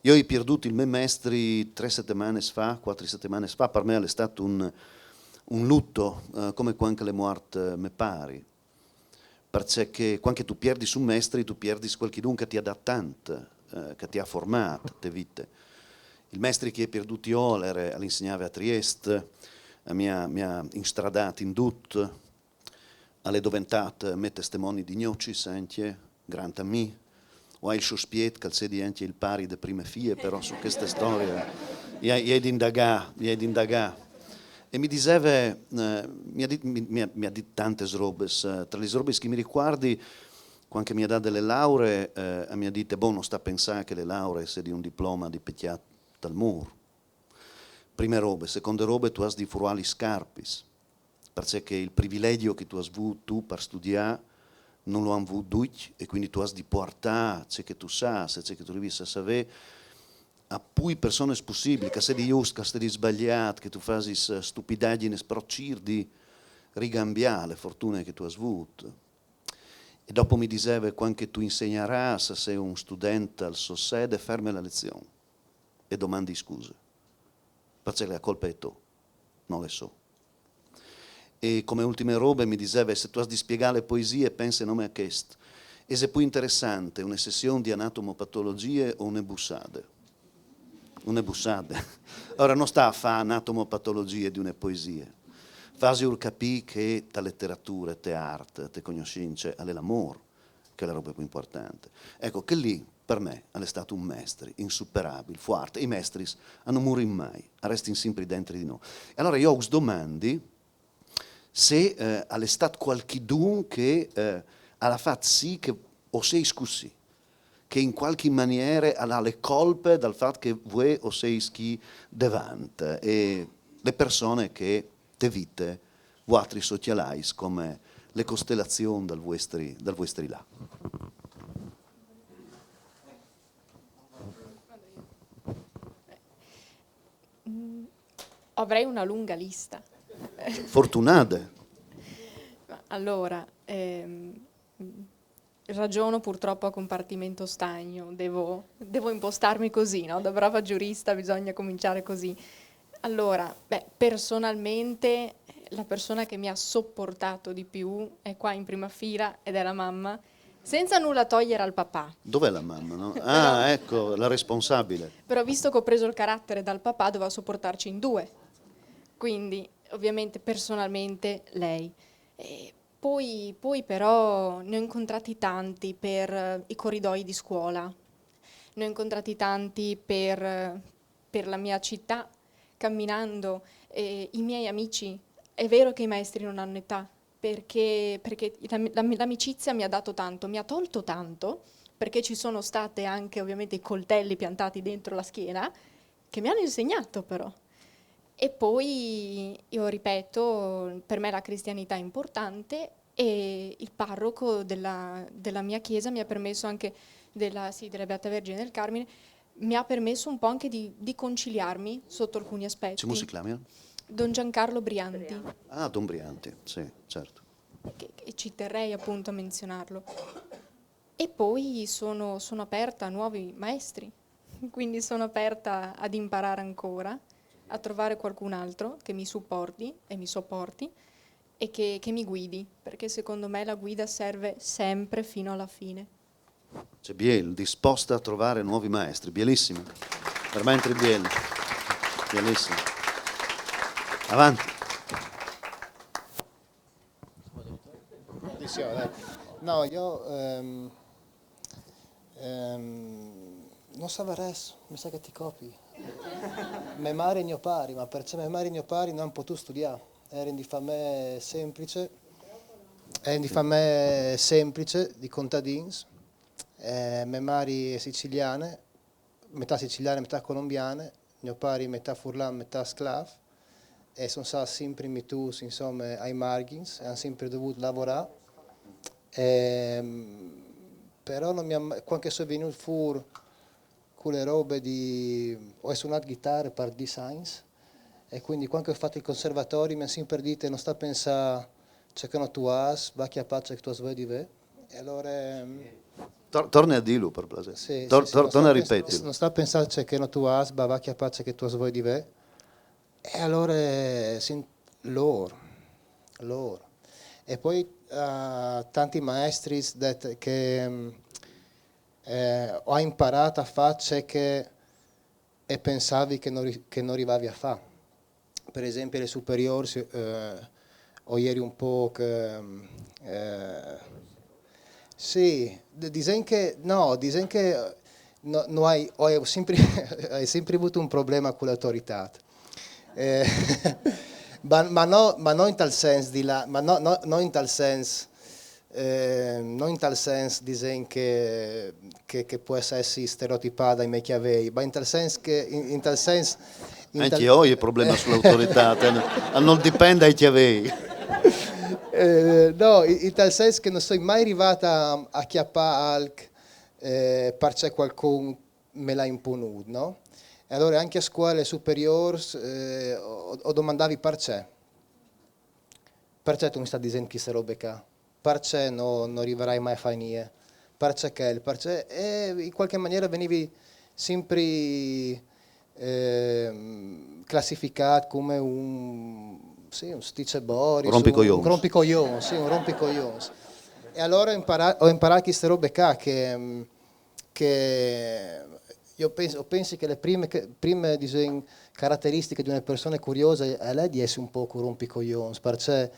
Jo o ai pierdût il me mestri trê setemanis fa, cuatri setemanis fa, par me al è stât un, un luto, eh, come cuant che al è muart eh, me pari. Parcè che cuant che tu pierdis un mestri, tu pierdis cualchidun che ti à dât tant, eh, che ti à formât te vite. Il mestri che o ai pierdût jo al jere, al insegnave a Triest, eh, mi à, mi à instradât in dut, al è doventât me testemoni di gnocis ancje, grand amì, o ai il sospiet che al sedi ancje il pari de prime fie, però su cheste storie i ai, i ai di indagâ, i ai di indagâ. E mi diseve, eh, mi à dit, mi, mi à, mi à dit tantes robes, eh, tra lis robes che mi ricuardi, cuant che mi à dade le lauree, eh, mi à dite: «Bon, no sta pensâ che le lauree e sedi un diplome di pecjâ tal mûr.» Prime robe. Seconde robe, tu âs di fruâ lis scarpis, parcè che il privilegji che tu âs vût tu par studiâ no lu àn vût ducj, e cuindi tu âs di puartâ ce che tu sâs e ce che tu rivis a savê a plui personis pussibilis, che al sedi just, che al sedi sbaliât, che tu fasis, eh, stupidagjinis, però cîr di rigambiâ le fortune che tu âs vût. E dopo mi diseve: «Cuant che tu insegnarâs, se un student al sossede, ferme la lezion e domandi scuse, parcè che la colpe e je tô, no la sô.» E come ultime robe mi diseve: «Se tu âs di spiegâ le poesie, pense nome a chest. Ese plui interessante une session di anatomopatologjie o une bussade?» Une bussade. Alore no sta a fâ anatomopatologjie di une poesie. Fâsiur capî che te leterature, te art, te cognossince, al è l'amôr che e je la robe plui impuartante. Eco, chel li par me al è stât un mestri insuperabil, fuart. I mestris a no murin mai, a restin simpri dentri di nô. E alore jo us domandi se, eh, al è stât cualchidun che, eh, al à fat sì che o seis cussì, che in cualchi maniere al à le colpe dal fat che vuê o seis chi devant, e le persone che te vite vuatris o cjalais come le costelazion dal vuestri, dal vuestri lâ. Mm, avrei una lunga lista. Fortunade. Allora, ehm, ragiono purtroppo a compartimento stagno, devo, devo impostarmi così, no? Da brava giurista bisogna cominciare così. Allora, beh, personalmente la persona che mi ha sopportato di più è qua in prima fila ed è la mamma, senza nulla togliere al papà. Dov'è la mamma, no? Ah, ecco, la responsabile. Però visto che ho preso il carattere dal papà, doveva sopportarci in due. Quindi, ovviamente, personalmente lei. E poi, poi però ne ho incontrati tanti per, eh, i corridoi di scuola, ne ho incontrati tanti per, eh, per la mia città, camminando, eh, i miei amici. È vero che i maestri non hanno età, perché, perché la- la- l'amicizia mi ha dato tanto, mi ha tolto tanto, perché ci sono state anche ovviamente i coltelli piantati dentro la schiena, che mi hanno insegnato però. E poi, io ripeto, per me la cristianità è importante e il parroco della, della mia chiesa mi ha permesso anche, della, sì, della Beata Vergine del Carmine, mi ha permesso un po' anche di, di conciliarmi sotto alcuni aspetti. Come si chiama? Don Giancarlo Brianti. Ah, Don Brianti, sì, certo. Che, che ci terrei appunto a menzionarlo. E poi sono, sono aperta a nuovi maestri, quindi sono aperta ad imparare ancora, a trovare qualcun altro che mi supporti e mi sopporti e che, che mi guidi, perché secondo me la guida serve sempre fino alla fine. Ce biel, disposta a trovare nuovi maestri, bielissimo, veramente biel, bielissimo. Avanti. Maledizione, dai. No, io ehm, ehm, non savarès, mi sa che ti copi. Me mari e gno pari, ma perché me mari e gno pari non han potût studiâ. Erin di famee semplice, erin di famee semplice, di contadins. Eh, me mari è siciliane, metà siciliane, metà colombiane, gno pari metà furlan, metà sclâf, e son stâts simpri metûts, insome, ai margjins, e àn simpri dovût lavorâ. Ehm, però no mi à mai, cuant che o soi vignût fûr cu le robe di, o ai sunât ghitare par dîs agns, e cuindi cuant che o ai fat il conservatori mi àn simpri dite: no sta pensâ ce che no tu âs, va a cjapâ ce che tu âs voie di vê. E alore Tor- torne a dîlu, par plasê. Sì, Tor- sì, sì, tor- no torne a sta pens- ripetilu. No sta pensâ ce che no tu âs, va, va a cjapâ ce che tu âs voie di vê. E alore, sì, lôr, lôr. E po, eh, tanti maestris det che mm, eh, o ai imparât a fâ ce che e pensavi che no ri- che no rivavi a fâ. Par esempli, a le superiôrs, eh, o jeri un pôc, eh, Sì, d- disen che, no, disen che eh, no, no hai, ho sempre, hai sempre avuto un problema con l'autorità. Eh, ma, ma no, ma no in tal senso di là, ma no, no, no in tal senso, eh, no in tal senso disen che, che, che può essere stereotipata ai miei chiavei, ma in tal senso che, in, in tal senso... in Anche tal- io ho il problema sull'autorità, te- non dipende dai chiavei. Eh, no, in, in tal senso che non sono mai arrivata a, a chiappare alc eh, perché qualcuno me l'ha imponuto, no? E allora anche a scuole superiori eh, ho, ho domandato perché. Perché tu mi stai dicendo queste robe qua? Perché no, non arriverai mai a fare niente? Perché che? Perché e in qualche maniera venivi sempre ehm, classificato come un, sì, un sticebbori, Rompicoglions. Un rompicoglions, sì, un rompicoglions. E allora ho imparato, ho imparato queste robe qua che, che io penso, penso che le prime, che, prime disen, caratteristiche di una persona curiosa è lei di essere un poco rompicoglions, perché,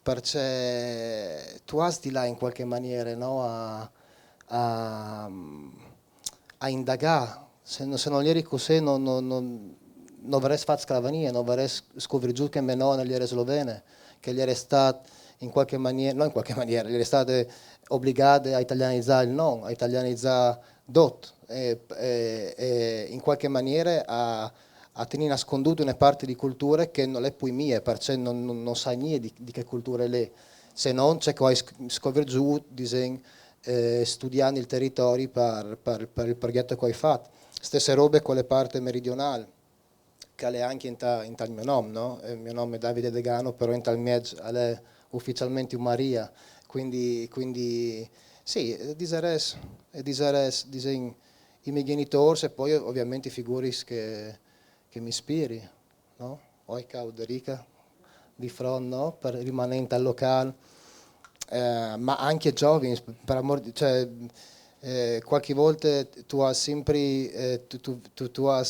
perché tu has di là in qualche maniera no, a, a, a indagare. Se, no- se non eri così, non, non, non, non avrei fatto sclavania, non avrei scoperto che mia nonna era slovena, che era stata in qualche maniera, non in qualche maniera, era stata obbligata a italianizzare il nome, a italianizzare dot, e, e, e in qualche maniera a, a tenere nasconduto una parte di cultura che non è più mia, perché non, non, non sa niente di, di che cultura è, se non c'è che hai scoperto, disen, eh, studiando il territorio per, per, per il progetto che hai fatto. Stesse robe con le parti meridionali, che è anche in, ta, in tal mio nome, no? Il mio nome è Davide Degano, però in tal mezzo è ufficialmente un Maria, quindi, quindi sì, diseres, diseres, disen, i miei genitori e poi ovviamente i figuri che, che mi ispiri, no? Oica, Uderica, di front, no? Per rimanere al locale, eh, ma anche giovani, per amor di, cioè, eh, qualche volta tu hai sempre, eh, tu, tu, tu, tu hai,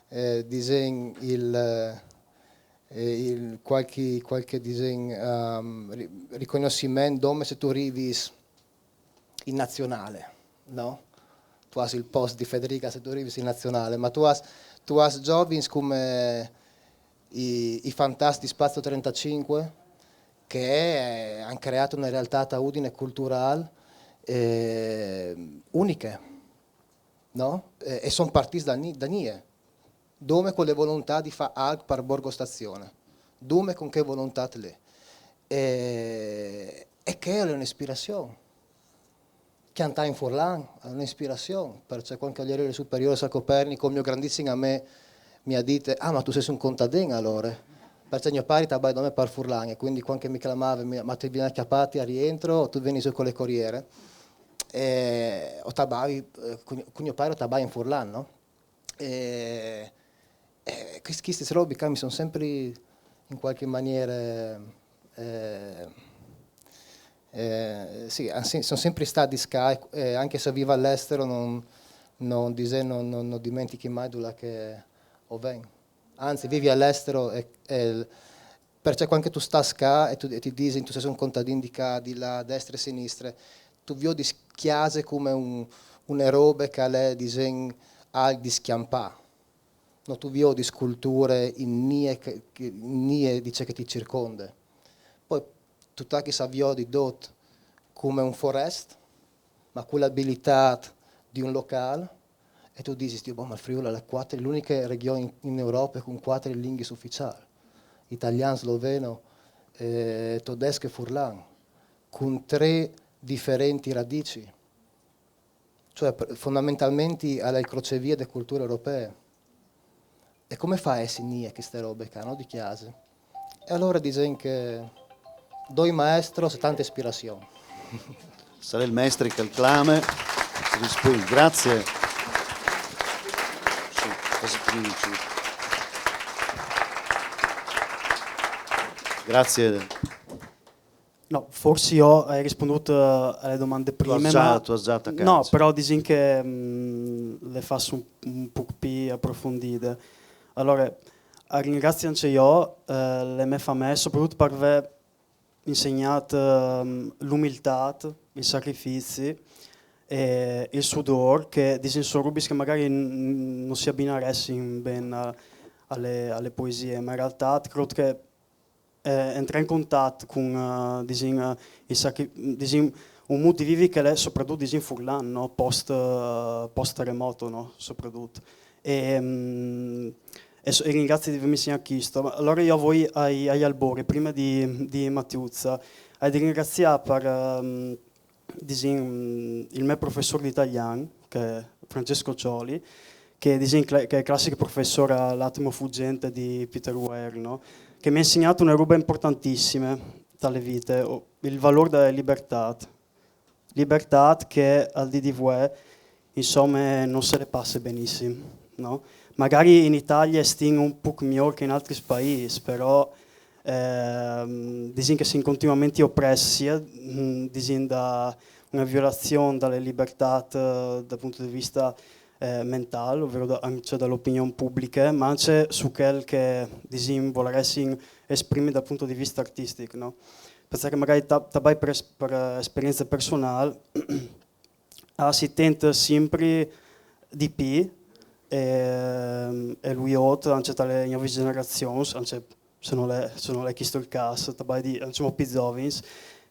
eh, disen, il, eh, il, qualche, qualche disen, um, ri, riconoscimento come se tu arrivi in nazionale, no? Tu hai il posto di Federica se tu arrivi in nazionale, ma tu hai, tu hai giovani come i, i fantasmi Spazio trentacinque che hanno creato una realtà a Udine culturale eh, uniche, no? E, e sono partiti da, da nie, dome con le volontà di fare algo per Borgo Stazione, dome con che volontà lì. E, e che è un'ispirazione. Cantare in furlan è un'ispirazione, perché quando ero alle superiori a Copernico, il mio grandissimo a me mi ha detto, ah ma tu sei un contadino allora, perché mio padre tabbai da me per furlan e quindi quando mi chiamava, mi, ma ti vieni a chiappati a rientro o tu vieni su con le corriere, e o tabbai, eh, con, con mio padre tabbai in furlan, no? E, e queste robe qua mi sono sempre in qualche maniera eh, eh, sì, sono sempre stati sky, eh, anche se vivo all'estero non, non, non, non dimentichi mai da là che o vengo. Anzi, vivi all'estero e, e perché quando tu stai qua e, tu, e ti dici tu sei un contadino di qua, di là, destra e sinistra, tu vedi Chiase come un, una roba che è, disen, al di schiampà. No, tu vedi sculture in nie, che, che, nie di ciò che ti circonda. Poi tu tachi sa vedi dot come un forest, ma con l'abilità di un locale, e tu dici, Dio, boh, ma il Friuli è quattro, l'unica regione in, in Europa con quattro lingue ufficiali, italiano, sloveno, eh, tedesco e furlan, con tre differenti radici. Cioè, fondamentalmente è il crocevia delle culture europee. E come fa a essere nie queste robe qua, no? Di Chiase? E allora disen che doi maestros e tanta ispirazione. Sarà il maestro che clama. Grazie. Grazie. No, forse io ho risposto alle domande prima. Tu has già, tu has già attaccato. No, però disen che mh, le faccio un, un po' più approfondite. Allora, ringrazio anche io eh, le mie famiglie, soprattutto per aver insegnât, ehm, l'umiltât, il sacrifici e il sudôr, che disìn, a son robis che magari n-, no si abinaressin ben a, a le, a le poesie, ma in realtât crôt che, eh, entrâ in contat cun, eh, disìn, eh, il sacri-, disìn, un mût di vivi che al è sopratut, disìn, furlan, no? Post, eh, post terremoto, no? Sopratut. E, mm, e so-, e ringrazi di vêmi insegnât chest. Ma alore jo o voi ai, ai albori, prime di, di Matiuzza, ai di ringraziâ par, ehm, disìn, il me professôr di talian, che al è Francesco Cioli, che, disìn, cla-, che al è classic professôr a L'atimo fuggente di Peter Weir, no? Che mi à insegnât une robe importantissime ta le vite, o-, il valôr da le libertât. Libertât che al dì di vuê, insome, no se le passe benissim, no? Magari in Italie a stin un pôc miôr che in altris paîs, però, ehm, disìn che a sin continuamentri oprès, sia, mm, disìn, da une violazion da le libertât, eh, dal pont di vista, eh, mentâl, overo da, ancje da le opinion publiche, ma ancje su chel che, disìn, a voleressin esprimi dal pont di vista artistic, no? Parcè che magari ta-, tabai par es-, par, eh, esperience personâl, ah, si tente simpri di pi, e, e lui ot, ancje ta le gnovis gjenerazions, ancje se nol è, se nol è chest il câs, tabai di, insome, pi zovins,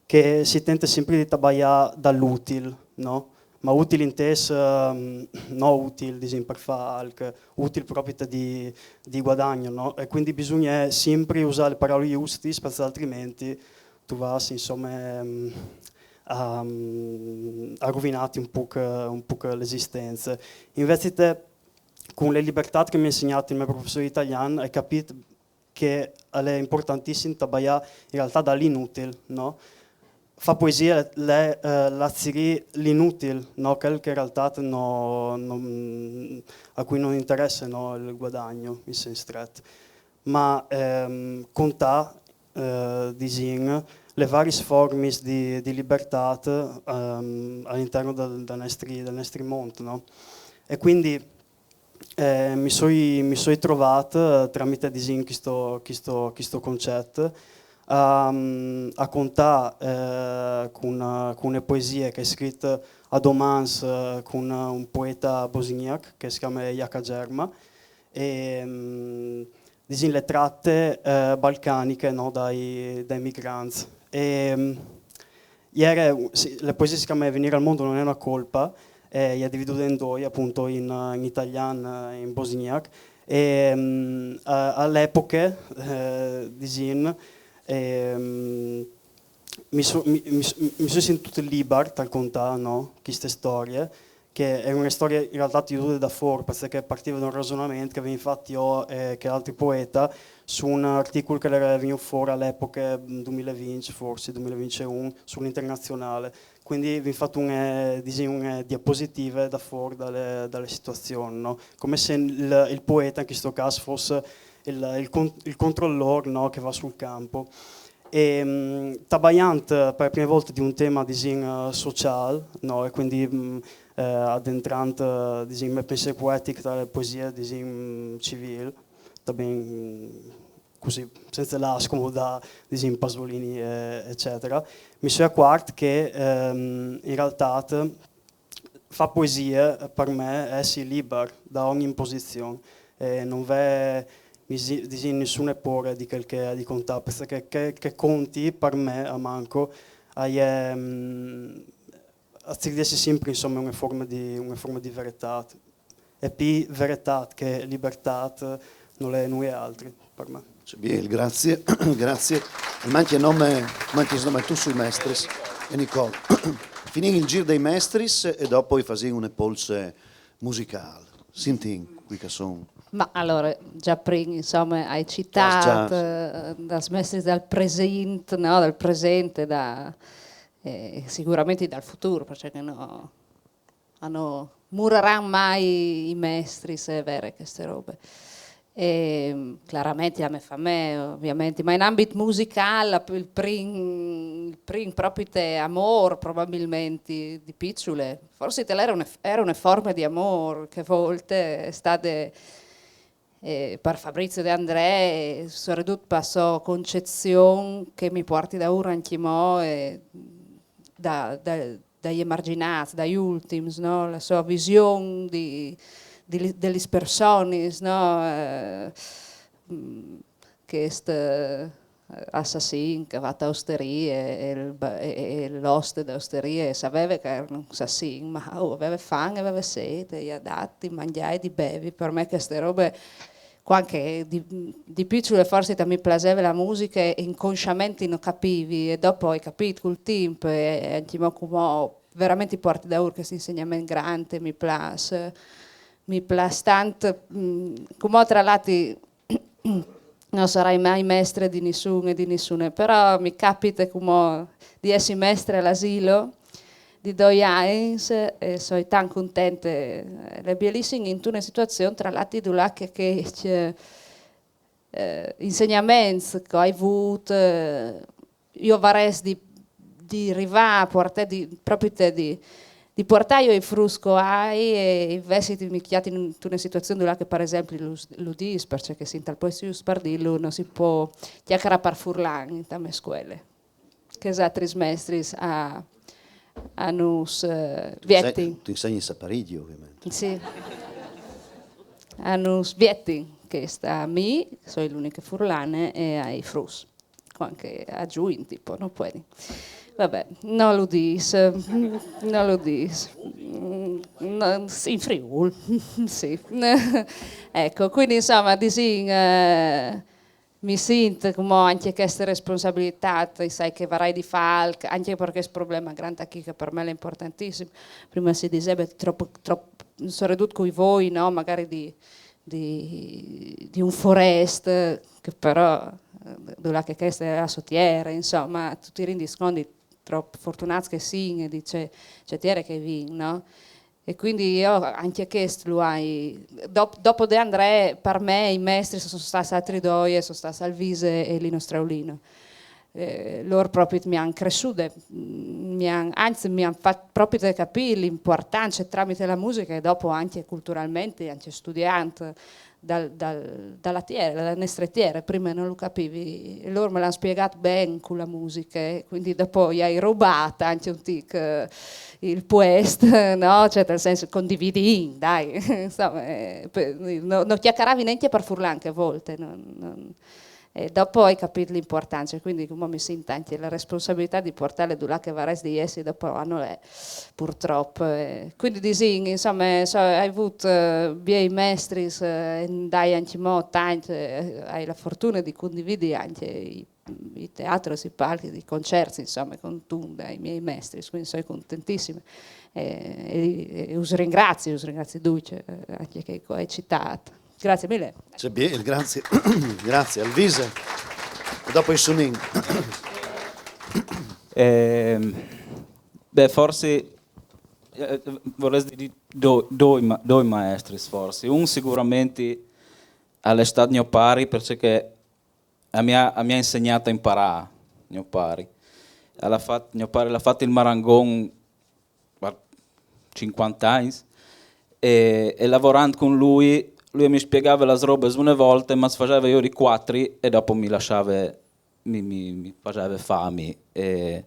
che si tente simpri di tabaiâ da l'util, no? Ma util intês, ehm, no util, disìn, par fâ alc, util propit di, di guadagno, no? E cuindi bisugne simpri usâ le parolis justis, parcè altrimenti tu vâs, insome, ehm, a, a ruvinâti un pôc, un pôc l'esistence. Invezit, cun le libertât che mi à insegnât il me professôr di talian, ai capît che al è importantissim tabaiâ in realtât da l'inutil, no? Fâ poesie al è, eh, lâ a cirî l'inutil, no? Chel che in realtât no, no, a cui no interesse, no, il guadagno, in sens stret. Ma, ehm, contâ, eh, disìn, le variis formis di, di libertât, ehm, al interno dal, dal nestri, dal nestri mont, no? E cuindi, eh, mi soi, mi soi trovât, eh, tramite, disìn, chest, chest, chest concet, a, a contâ, eh, cun, cun une poesie che o ai scrit a dò mans, eh, cun un poete bosgnac che si clame Jaca Germa, e, mm, disìn, le trate, eh, balcaniche, no, dai, dai migrants. E, mm, e jere, sì, le poesie si clame Venire al mondo non è una colpa, e e je dividude in doi, apont, in, in talian e in bosgnac. E, mm, a, a le epoche, eh, disìn, e, mm, mi so-, mi, mi, mi soi sintût libar tal contâ, no, cheste storie, che e je une storie in realtât viodûte da fûr, parcè che e partive da un resonament che o vevin fat jo e chel altri poete su un articul che al jere vignût fûr a le epoche, mm, doi mil e vincj, forsit doi mil e vincjeun, su l'Internazionâl. Cuindi o vin fat une, disìn, une diapositive da fûr da le, da le situazion, no? Come se il, il poete, in chest câs, al fos il, il con-, il controlôr, no, che al va sul camp. E, mm, tabaiant par prime volte di un teme, disìn, eh, sociâl, no? E cuindi, mm, eh, adentrant, eh, disìn, il me pensîr poetic ta le poesie, disìn, civîl, tabien, mm, cussì, cence lâ a scomodâ, disìn, Pasolini, eh, ecetera, mi soi acuart che, ehm, in realtât fâ poesie, eh, par me, al è jessi libar da ogni imposizion, e no vê, disìn, nissune pôre di chel che o ai di contâ, parcè che, che, che conti par me, almancul, al è, mm, a cirî di jessi simpri, insome, une forme di, une forme di veretât. E pi veretât che libertât nol è nuie altri par me. Ce biel, graciis, graciis. E mancje nome, mancje nome tu sui mestris. E Nicole, finìn il zîr dai mestris e dopo o fasìn une polse musicâl. Sintìn, cui che a son. Ma alore, za prin, insome, o ai citât, eh, dai mestris dal presint, no? Dal presint, da, eh, siguramentri dal futûr, parcè che no, a no muraran mai i mestris, e je vere cheste robe. E, claramentri, a me fa me, ovviamentri, ma in ambit musicâl, il prin, il prin propit amôr, probabilmentri, di piçule, forsit al jere une, jere une forme di amôr che a volte e je stade E par Fabrizio De André, soredut par sô concezion che mi puarti daûr ancjemò, eh, da, da, dai emarginâts, dai ultims, no? La sô vision di, di, de lis personis, no? Eh, mm, chest, eh, assassin che al va te osterie e il ba-, e, e, e l'oste de osterie saveve che al jere un assassin, ma o veve fam e veve sêt, e i à dât di mangjâ e di bevi. Par me cheste robe, cuant che di, di piçule forsit mi plaseve la musiche e inconsciamentri no capivi, e dopo o ai capît cul timp, e, e ancjemò cumò verementri i puarti daûr chest insegnament grant, mi plâs, mi plâs tant, mm, cumò tra l'altri no sarai mai mestre di nissun e di nissune, però mi capite cumò di jessi mestre al asilo di doi agns e soi tant contente. Al è bielissim intune situazion, tra l'altri, dulà che, che, che, eh, insegnaments che o ai vût, eh, jo o varès di, di rivâ a puartâ, di, propit di, di puartâju ai fruts che o ai, e invezit mi cjati intune situazion dulà che, par esempli, lu, lu dîs, parcè che si intal puest just par dîlu, no si pues cjacarâ par furlan inte mê scuele. Chês altris mestris a, a nus, eh, vietin. Tu insegnis a Parigi, ovviamente. Sì. A nus vietin, chest a mi, che soi l'uniche furlane, e ai fruts. Cuant che a zuin, tipo, no puedin. Vabè, no lu dîs, no lu dîs. No, in Friûl, sì. Eco, cuindi, insome, disìn, eh, mi sint cumò ancje cheste responsabilitât, e sai che o varai di fâ alc, ancje par chest probleme grant chi che par me al è importantissim. Prime si diseve trop, trop, soredut cui voi, no? Magari di, di, di un forest, che però, eh, dulà che cheste e je la sô tiere, insome, tu ti rindis cont di trop fortunâts che o sin e di ce, ce tiere che o vin, no? E cuindi jo ancje chest lu ai. Dop-, dopo De André, par me i mestris a son stâts altris doi, a son stâts Alvise e Lino Straulino. Eh, lôr propit mi àn cressude, mi àn, anzit, mi àn fat propit capî la impuartance tramit la musiche e dopo ancje culturalmentri, ancje studiant dal, dal, da la tiere, da la nestre tiere, prime no lu capivi, e lôr me lu àn spiegât ben cu la musiche, cuindi dopo i ai robât ancje un tic, eh, il puest, no? Cioè, tal sens, condividìn, dai, insome, eh, pe-, no, no cjacaravi nancje par furlan chê volte, no, no. E dopo o ai capît la impuartance, cuindi cumò mi sint ancje la responsabilitât di puartâle dulà che o varès di jessi, dopo a nol è, purtrop. Eh, cuindi disìn, insome, so-, o ai vût, eh, biei mestris, eh, e dai ancjemò tancj, eh, o ai la fortune di condividi ancje i, i teatris, i palcs, i concerts, insome, cuntun dai miei mestris, cuindi o soi contentissime. Eh, e, e us ringrazi, us ringrazi ducj, eh, ancje chei che o ai citât. Grazie mille. Ce biel, grazie. Grazie, Alvise. E dopo i sunìn. Ehm, beh, forsit, eh, vorès dî doi, doi ma-, doi maestris, forsit. Un sigurementri al è stât gno pari, parcè che a mi à, a mi à insegnât a imparâ, gno pari. Al à fat, gno pari al à fat il marangon par cincuante agns, e, e lavorant cun lui, lui mi spiegave las robes une volte, mas faseve jodi cuatri e dopo mi lassave, mi, mi, mi faseve fâ a mi. E,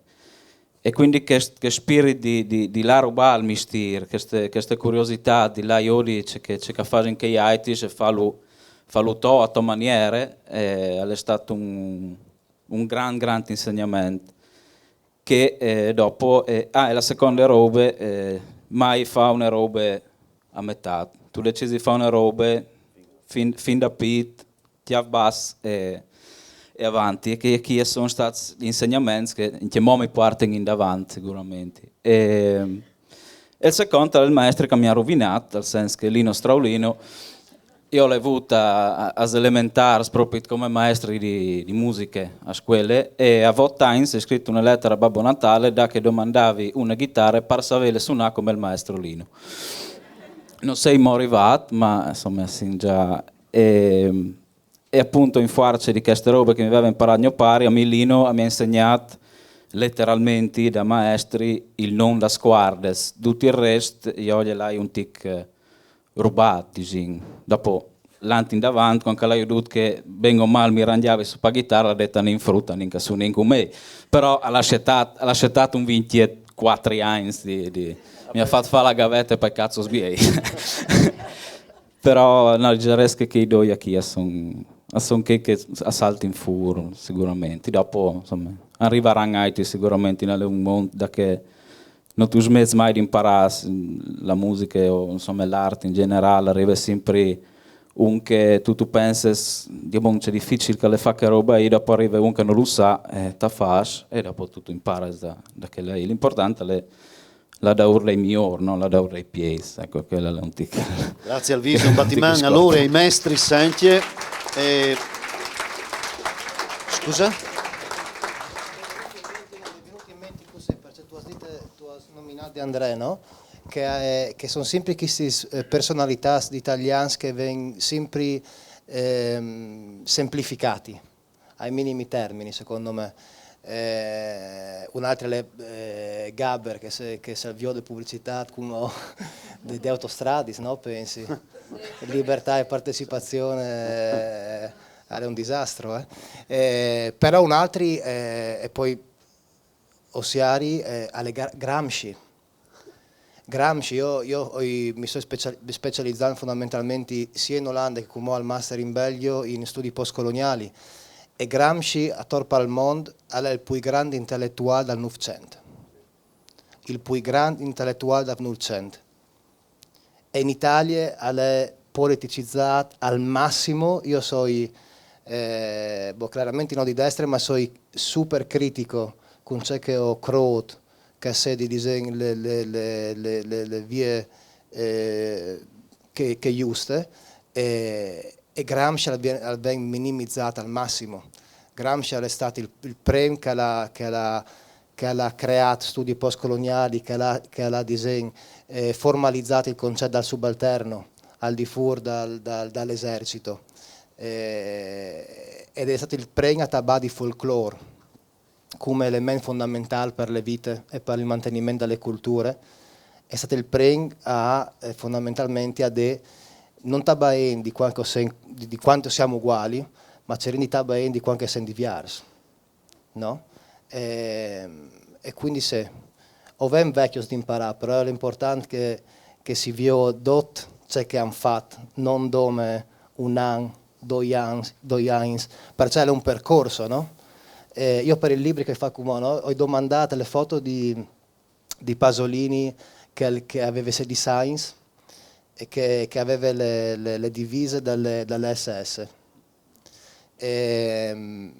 e cuindi chest, chest spirit di, di, di lâ a robâ al mistîr, cheste, cheste curiositât di lâ a jodi ce che, ce che a fasin chei aitris e fâlu, fâlu to, a tô maniere, eh, al è stât un, un grant, grant insegnament. Che, eh, dopo, eh, ah, e la seconde robe, eh, mai fâ une robe a metât. Tu decidis di fâ une robe fin, fin da pît, cjâf bas e, e avanti. E che, che a son stâts insegnaments che, che mo mi puartin indavant, sigurementri. E, e il secont al è il maestri che mi à ruvinât, tal sens che Lino Straulino, jo o l'ai vût a, a, as elementârs propit come maestri di, di musiche a scuele, e a vot agns i ai scrit une letare a Babbo Natale, là che o domandavi une ghitare par savêle sunâ come il maestro Lino. No sei mo rivât, ma insome, sin za. E, e apont in fuarce di cheste robe che mi veve imparât gno pari, a mi Lino mi à insegnât leteralmentri da maestri il non das cuardes. Dut il rest jo gliel ai un tic, eh, rubât, disìn. Dopo L'ant indavant, quand che l'hai udût che ben o mal mi rangiavi su pa ghitarra, l'ha detta: "Nin frut, nin ca su, nin cun me." Però l'ha ascetât, l'ha ascetât un vintiecuatri agns di, di... Mi à fat fâ la gavete pai cazos biei. Però no, dizarès che chei doi achì a son, a son chei che a saltin fûr, siguramenti. Dopo, insome, a rivaran aiti siguramenti, al è un mont da che no tu smets mai di imparâ. La musiche o, insome, l'art in generâl, al rive simpri un che tu, tu penses, Dio bon, ce dificil che al è fâ chê robe li, dopo al rive un che no lu sa, e tu fâs, e dopo tu, tu imparis da, da chel li. L'important al è lâ daûr dai miôrs, no lâ daûr dai pieis. Eco, chel al è un tic. Grazie Alvise, un batiman a lôr e ai mestris ancje. E... Scusa? Mi è vegnût in ment cussì, parcè che tu âs dit, tu âs nominât De André, no? Che, eh, che a son simpri chestis, eh, personalitâts di talians che a ven simpri, ehm, semplificâts ai minimi termini, secont me. Eh, un altri al è, eh, Gaber, che se, che se al viôt de publicitât cumò de, de autostradis, no? Pensi. Libertât e partecipazion, eh, al è un disastri, eh. Eh, però un altri, eh, e po o siari, eh, al è Gra-, Gramsci. Gramsci, jo, jo o i, mi soi specia-, specializant fondamentalmenti sie in Olande che cumò al master in Belgjo in studis postcoloniâls. E Gramsci, ator pal mont, al è il plui grant inteletuâl dal Nûfcent. Il plui grant inteletuâl dal Nûfcent. E in Italie al è politicizât al massim. Jo o soi, eh, bo, claramenti no di destre, ma o soi super critic cun ce che o crôt che a sedin, disìn, lis, lis, lis, lis, lis viis, eh, chê, chê justis, e, e Gramsci al ven, al ven minimizât al massim. Gramsci al è stât il, il prin che al à, che al à, che al à creât studis postcoloniâls, che al à, che al à, disìn, eh, formalizât il concet dal subaltern al di fûr dal, dal, dal esercit. Eh, e al è stât il prin a tabâ di folclôr come element fondamentâl par la vite e par il manteniment da la culture. Al è stât il prin a, eh, fondamentalmenti a dî, no tabaiìn di cuant che o sin, di, di cuant che o sin uguâi, ma cirìn di tabaî di cuant che o sin diviers, no? E, e cuindi sì, o vin vecjos di imparâ, però al è important che, che si viôt dut ce che a àn fat, no dome un an, doi agns, doi agns, parcè al è un percors, no? Eh, jo par il libri che o fâs cumò, no, o ai domandât lis fotos di, di Pasolini che al, che al veve sedis agns e che, che al veve lis, lis, lis divisis da la, da la S S. Ehm,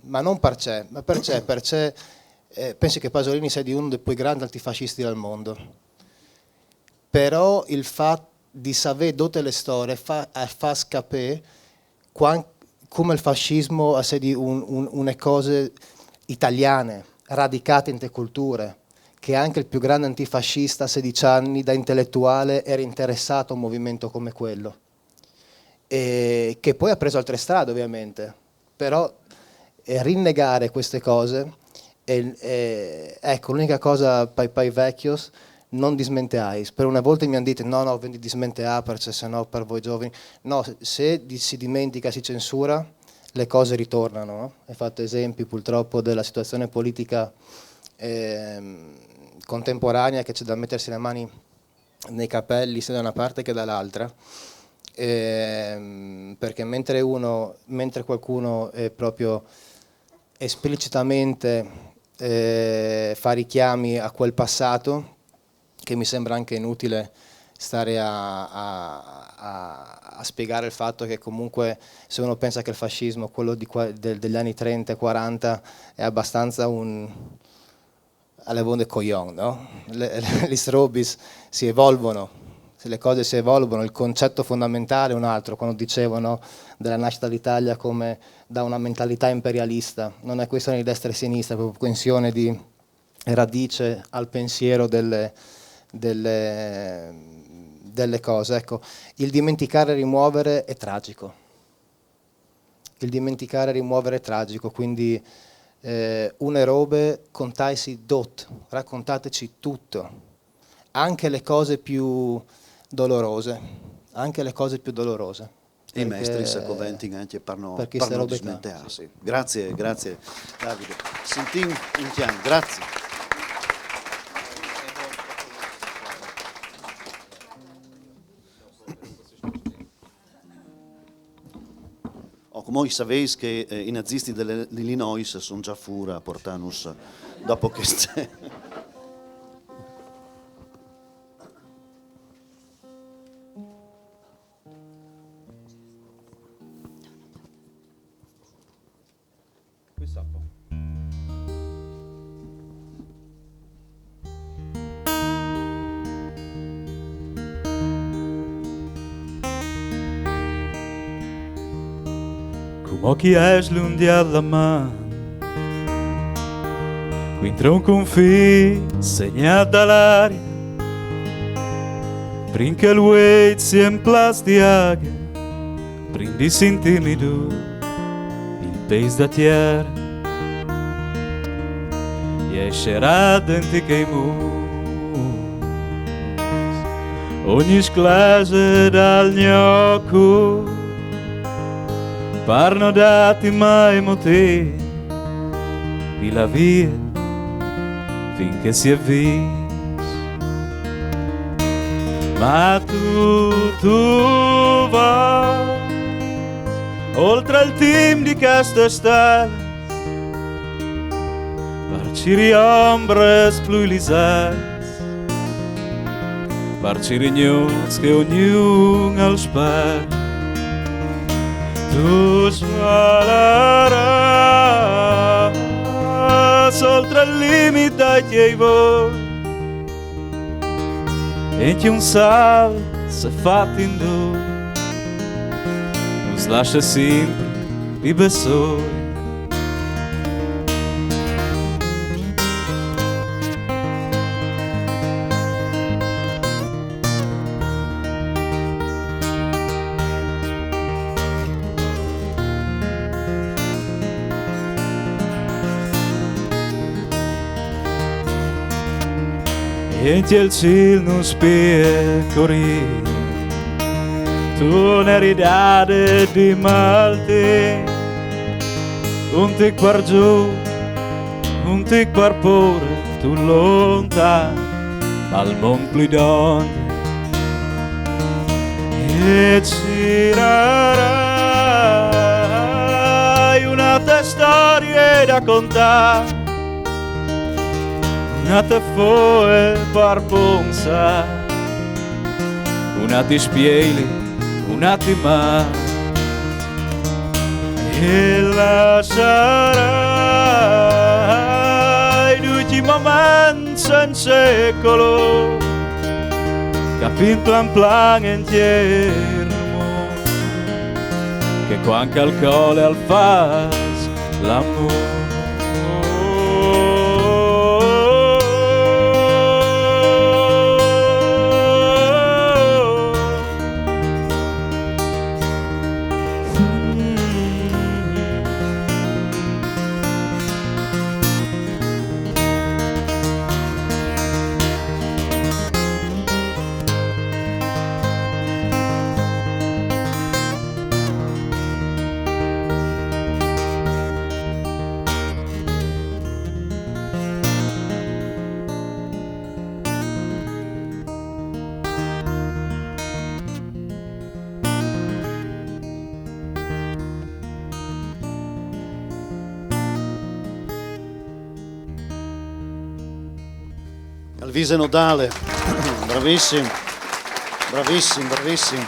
ma no parcè, ma parcè, parcè, eh, pensi che Pasolini al sedi un dai plui grants antifasciscj dal mont. Però il fat di savê dute la storie al fâs, al fâs capî cuant, come il fascismo al sedi un, un, une cose italiane, radicade inte culture, che ancje il plui grant antifascist a sedis agns da inteletuâl al jere interessât a un moviment come chel. E che po al à pres altre strade, ovviamente, però, eh, rinnegâ chestis coses, e, e, eco, la uniche cose pai, pai vecjos, no dismenteâlis. Par une volte mi àn dit: "No, no, o vin di dismenteâ, parcè se no par voi zovins." No, se, se di-, si dismentica, si censura, lis coses al ritornin, no? O ai fat esemplis, purtrop, da la situazion politica, ehm, contemporanee, che al è da metesi lis mans nei capelli, sia da une part che da l'altre, ehm, parcè mentre un, mentre cualchidun al è propit esplicitamentri, eh, fâ ricjams a chel passât, che mi sembra ancje inutil stâ a, a, a, a spiegâ il fat che comunque se un al pense che il fascismo, chel di qua-, del, dai agns trente, cuarante, al è bastanze un, al è un bon di cojon, no? Lis, lis robis si evolvon, se lis coses si evolvon, il concet fondamentâl al è un altri, cuant disìn, no, da la nascite da l'Italie come da une mentalitât imperialiste, no je cuestion di destre e sinistre, al è propit cuestion di radice al pensiero delle, delle, delle cose. Eco, il dimenticare e rimuovere al è tragic. Il dimenticare e rimuovere al è tragic, cuindi, eh, une robe, contâsi dut, racontâsi dut, ancje lis coses plui doloroses, ancje lis coses plui doloroses. I mestris a coventin ancje par no, par no dismenteâsi. Grazie, grazie, Davide. Sintìn un cjant, grazie. O cumò i savês che, eh, i naziscj de, de Illinois a son za fûr a puartânus dopo cheste. Cumò chi âs lundiât la man, cuintri un confin segnât da l'aria, prin che il vueit si emplàs di aghe, prin di sintîmi dûr il pês da tiera, e sierât dentri chei mûrs. Ogni sclase dal gno cûr, par no dâti mai motîf di lâ vie fin che si è vîfs. Ma tu, tu vâs oltre il timp di cheste stele, par cirî ombris plui lizêrs, par cirî gnûts che ognun al spera. Tu svalarâs oltre il limit dai tiei voi, e ancje un salt se fat in doi nus lasse simpri di bessôi. E ancje il cîl nus spie corî, tu ne ridade di maltemp, un tic par zûc, un tic par pôre, tu lontan, al mont plui dongje. E cirarai une altre storie da contâ, une altre foe par pensâ, une altre spiele, une altre man. E lassarai ducj i moments sensa colôr, capint plan plan entier mont, che cuant che al cole al fâs l'amôr. Alvise Nodale, bravissim, bravissim, bravissim.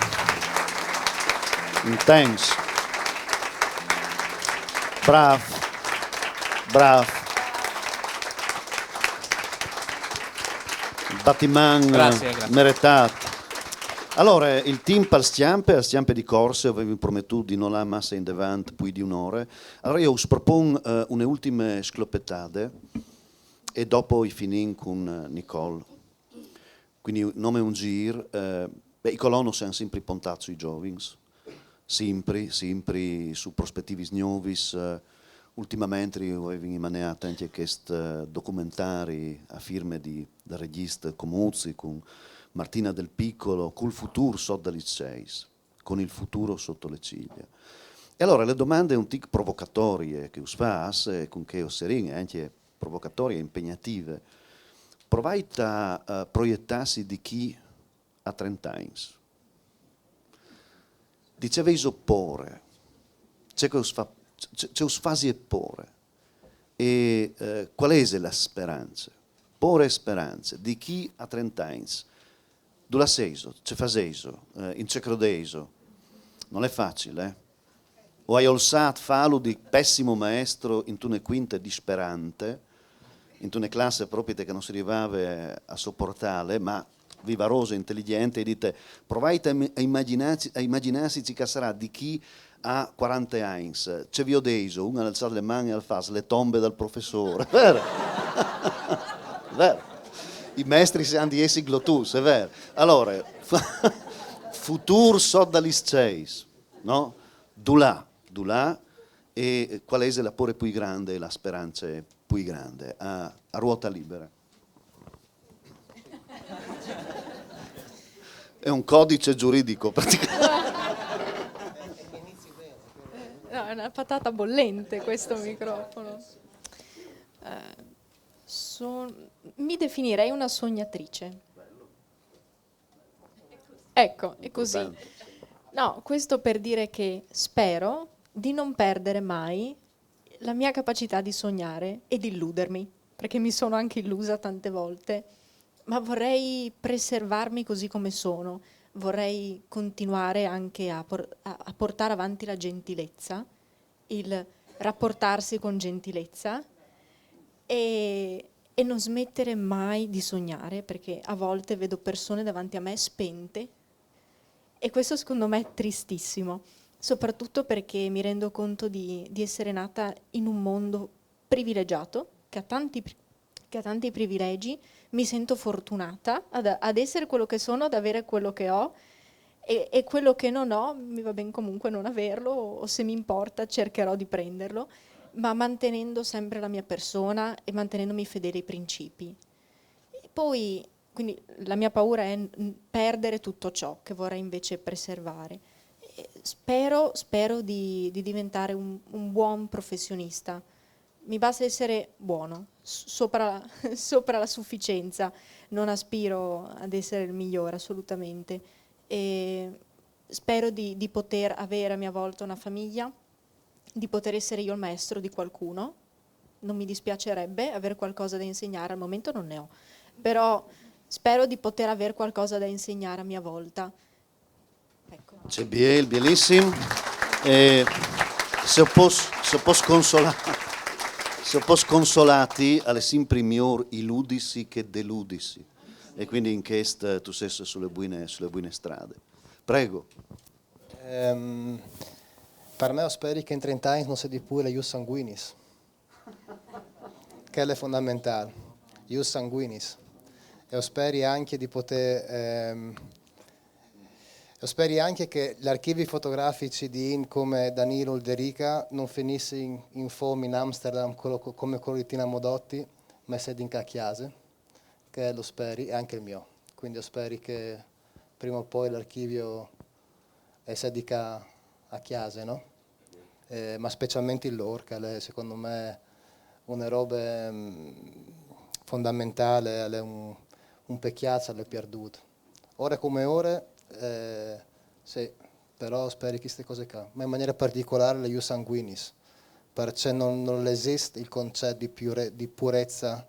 Intens. Brâf, brâf. Batiman, grazie, grazie, meretât. Alore, il timp al scjampe, al scjampe di corse, o vevin prometût di no lâ masse indevant plui di une ore. Alore jo us propon, eh, une ultime sclopetade e dopo i finìn cun, eh, Nicole. Cuindi nome un zîr, eh, ben, i colonos a àn simpri pontât sui zovins, simpri, simpri su prospetivis gnovis, eh, ultimamentri o vevin imaneât ancje chest, eh, documentari a firme di, dal regjist Comuzzi cun Martina Del Piccolo, Cul futûr sot da lis ceis. con il futuro sotto le ciglia. E allora le domande un tic provocatorie che us fâs, e cun chê o serìn, e ancje provocatorie e impegnative, provait a, eh, proietâsi di chi a trente agns. Di ce vêso pôre? Ce che us fa, ce, ce us fasie pôre? E, eh, cuâl ese la sperance? Pôre e sperance, di chi a trente agns? Dulà sêso? Ce fasêso? Eh, in ce crodêso? Nol è facil, eh? O ai olsât fâlu di pessimo maestro intune cuinte disperante, intune classe propite che no si rivave a soportâle, ma vivarose, inteligjente, e dite: provait a im-, a imagjinâsi, a imagjinâsi ce che al sarà di chi a cuarante agns. Ce viodêso? Un al à alçât le man e al fâs: le tombe dal professôr. Vêr? Vêr? I maestris a àn di jessi glotûts, al è vêr. Alore, futûr sot da lis ceis, no? Dulà, dulà, e cuâl ese la pôre plui grande e la sperance plui grande? A, a ruota libere. È un codice giuridico, praticamente. No, è una patata bollente questo microfono. Eh, son- mi definirei una sognatrice. Ecco, è così. No, questo per dire che spero di non perdere mai la mia capacità di sognare e di illudermi, perché mi sono anche illusa tante volte, ma vorrei preservarmi così come sono, vorrei continuare anche a, por- a- a portare avanti la gentilezza, il rapportarsi con gentilezza e, e non smettere mai di sognare, perché a volte vedo persone davanti a me spente e questo secondo me è tristissimo, soprattutto perché mi rendo conto di, di essere nata in un mondo privilegiato, che ha tanti pri- che ha tanti privilegi, mi sento fortunata ad, ad essere quello che sono, ad avere quello che ho e, e quello che non ho mi va ben comunque non averlo o se mi importa cercherò di prenderlo, ma mantenendo sempre la mia persona e mantenendomi fedele ai principi. E poi, quindi la mia paura è n- perdere tutto ciò che vorrei invece preservare. E spero, spero di, di diventare un, un buon professionista. Mi basta essere buono, s- sopra, sopra la sufficienza. Non aspiro ad essere il migliore, assolutamente. E spero di, di poter avere a mia volta una famiglia, di poter essere io il maestro di qualcuno. Non mi dispiacerebbe avere qualcosa da insegnare, al momento non ne ho. Però spero di poter avere qualcosa da insegnare a mia volta. Ecco. Ce biel, bielissim. E se o pos, se o pos consolâ, se o pos consolâti, al è simpri miôr iludisi che deludisi. E cuindi in chest, eh, tu sês su le buine, su le buine strade. Prego. Ehm, par me o speri che in trente agns no sedi plui le ius sanguinis. Chel al è fondamentâl. Ius sanguinis. E o speri ancje di podê, ehm, e o speri ancje che i archivi fotografics di int come Danilo Ulderica no finissin in, in fom in Amsterdam colo- come chel di Tina Modotti, ma a sedin ca a cjase. Chel o speri, e ancje il gno. Cuindi o speri che prime o po l'archivi al sedi ca a cjase, no? Eh, ma specialmentri il lôr, che al è, secont me, une robe, mm, fondamentâl, al è un, un pecjât se al è pierdût. Ore come ore, eh, sì, però o speri chestis coses ca. Ma in maniere particolâr le ius sanguinis, parcè no, nol esist il concet di, pure- di purece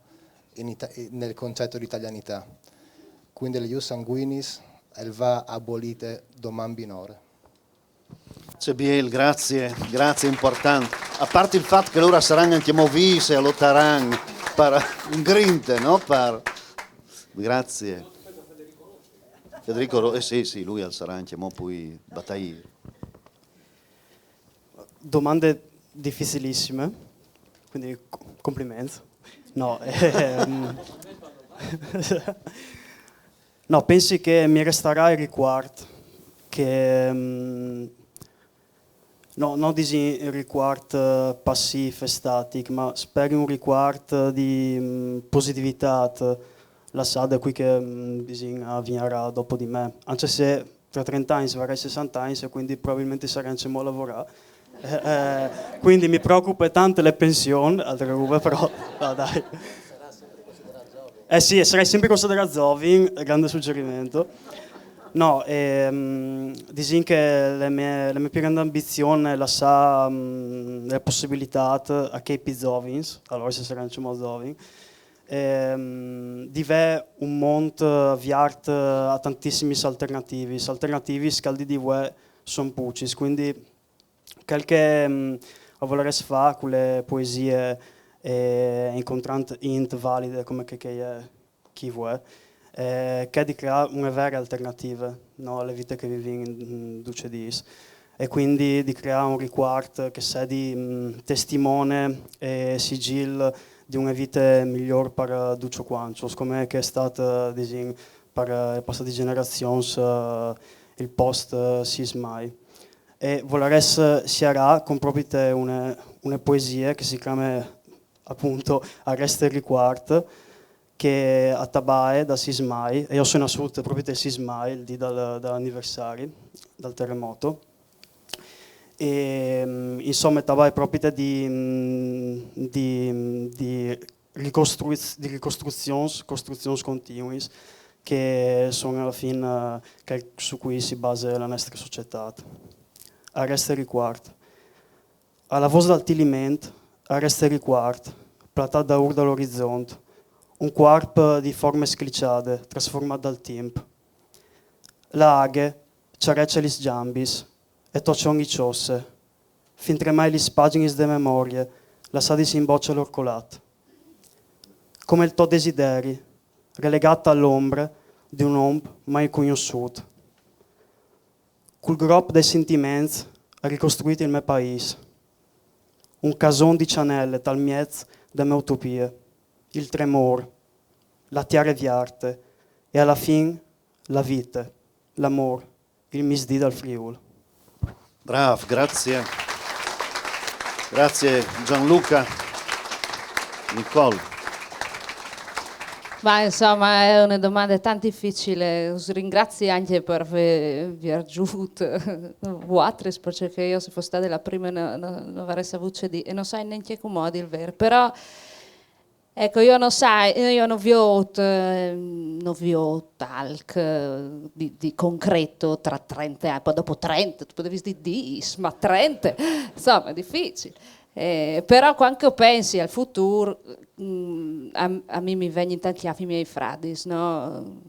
in ita- nel concet di italianitât. Cuindi le ius sanguinis al va abolît doman binore. Ce biel, graciis, graciis, impuartant. A part il fat che lôr a saran ancjemò vîfs e a lotaran par un grinte, no? Par... Graciis. Federico Ro-, eh sì, sì, lui al sarà ancjemò plui bataîr. Domande dificilissime, quindi co- compliments. No, ehm, no, pensi che mi restarà il ricuart che, mm, no, no disìn il ricuart, eh, passîf e static, ma speri un ricuart di, mm, positivitât, lassade a cui che, mm, disìn, a vignarà dopo di me. Ancje se tra trenta anni varai sessanta anni e quindi probabilmente sarai ancjemò a lavorà. Eh, eh, quindi mi preoccupa tante le pension, altre robe, però, no, dai. Eh sì, e sarai sempre considerat zovin, grande suggerimento. No, ehm, disin che le mie, le mie più grandi ambizioni è lasciare mm, le possibilità a chi più zovins, allora se sarai ancjemò zovin, ehm, di avere un mondo aperto a tantissimi alternativi, alternativi scaldi di voi sono pucis, quindi quel che mm, volerei fare con le poesie e incontrando int valide come che, che è chi vuole, eh, che è di creare una vera alternativa, no, alle vite che viviamo in, in duce dis e quindi di creare un riquart che sia di mm, testimone e sigil di una vita migliore per duce quantos, come che è stata, disin, per le passate generazioni eh, il post eh, sismai. E volerei siarà con proprio una, una poesia che si chiama appunto Arreste Riquart, che a tabae da sismai, e io sono assunto proprio da sismai, il dì dal, dall'anniversario del terremoto, e mm, insomma tabae proprio di, mm, di, mm, di, ricostruiz- di ricostruzioni, costruzioni continui, che sono alla fine eh, che su cui si basa la nostra società. Arreste Riquart. A la voce dal tiliment, arreste Riquart, platat daur dall'orizzont, un cuarp di forme sclicciate, trasformat dal timp. La aghe ciarecce lis giambis e tocce ogni ciosse, fintremai lis paginis de memorie lassadis in bocce l'orcolat. Come il to desideri, relegat all'ombre di un om mai cognossut. Cul grop dai sentiments ha ricostruit il me país. Un cason di cianelle tal miez de me utopie, il tremor, la tiare viarte e alla fin la vite, l'amor, il misdì dal Friul. Bravo, grazie. Grazie Gianluca. Nicole. Ma insomma è una domanda tanto difficile, us ringrazio anche per aver giunto voaltris, perché io se fosse stata la prima non, non, non avrei saputo dire, e non so neanche come dire il vero, però Ecco, io non sai, io non vi ho, eh, non vi ho talk eh, di, di concreto tra trenta anni, poi dopo trenta tu potevi dire dis, ma trenta, insomma è difficile. Eh, però quando pensi al futuro, mm, a, a me mi vengono tanti i miei frati, no?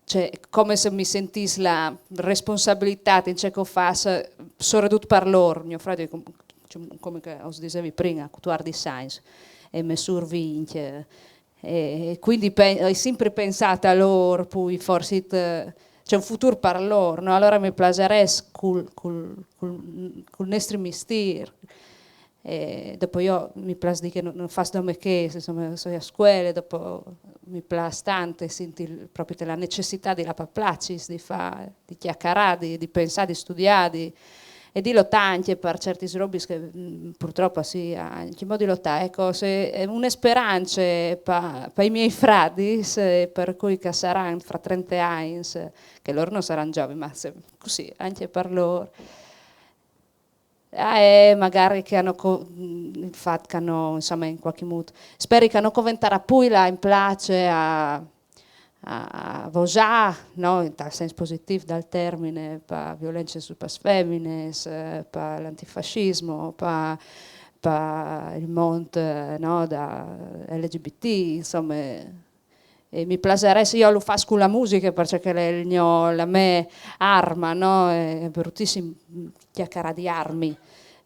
Cioè, come se mi sentisse la responsabilità in ciò che faccio, soprattutto per loro. Mio fratello, cioè, come che us dicevi prima, ha quattordici anni e mi survince. E quindi ho sempre pensato a loro, poi forse c'è un futuro per loro, no? Allora mi piacerebbe col, col, col, col nostro mestiere. E dopo io mi piace di che non, non faccio da me che, insomma, sono a scuola, dopo mi piace tanto e senti proprio la necessità di la paplacis, di fare, di chiacchierare, di, di pensare, di studiare, di, e di lottare anche per certi robi che mm, purtroppo sì, anche modo di lottare, ecco, se è una speranza per i miei frati, per cui che saranno fra trenta anni, che loro non saranno giovani, ma se, così, anche per loro. Eh, magari che hanno, co- il fatto che hanno, insomma, in qualche modo, speri che non diventerà più la in place a, a, a vosà, no? In tal senso positivo dal termine, per violenze su per femmine, per l'antifascismo, per, per il mondo no? Da L G B T, insomma. E mi piacerebbe, io lo faccio con la musica perché è mio, la mia arma, no? È bruttissimo chiacchierare di armi.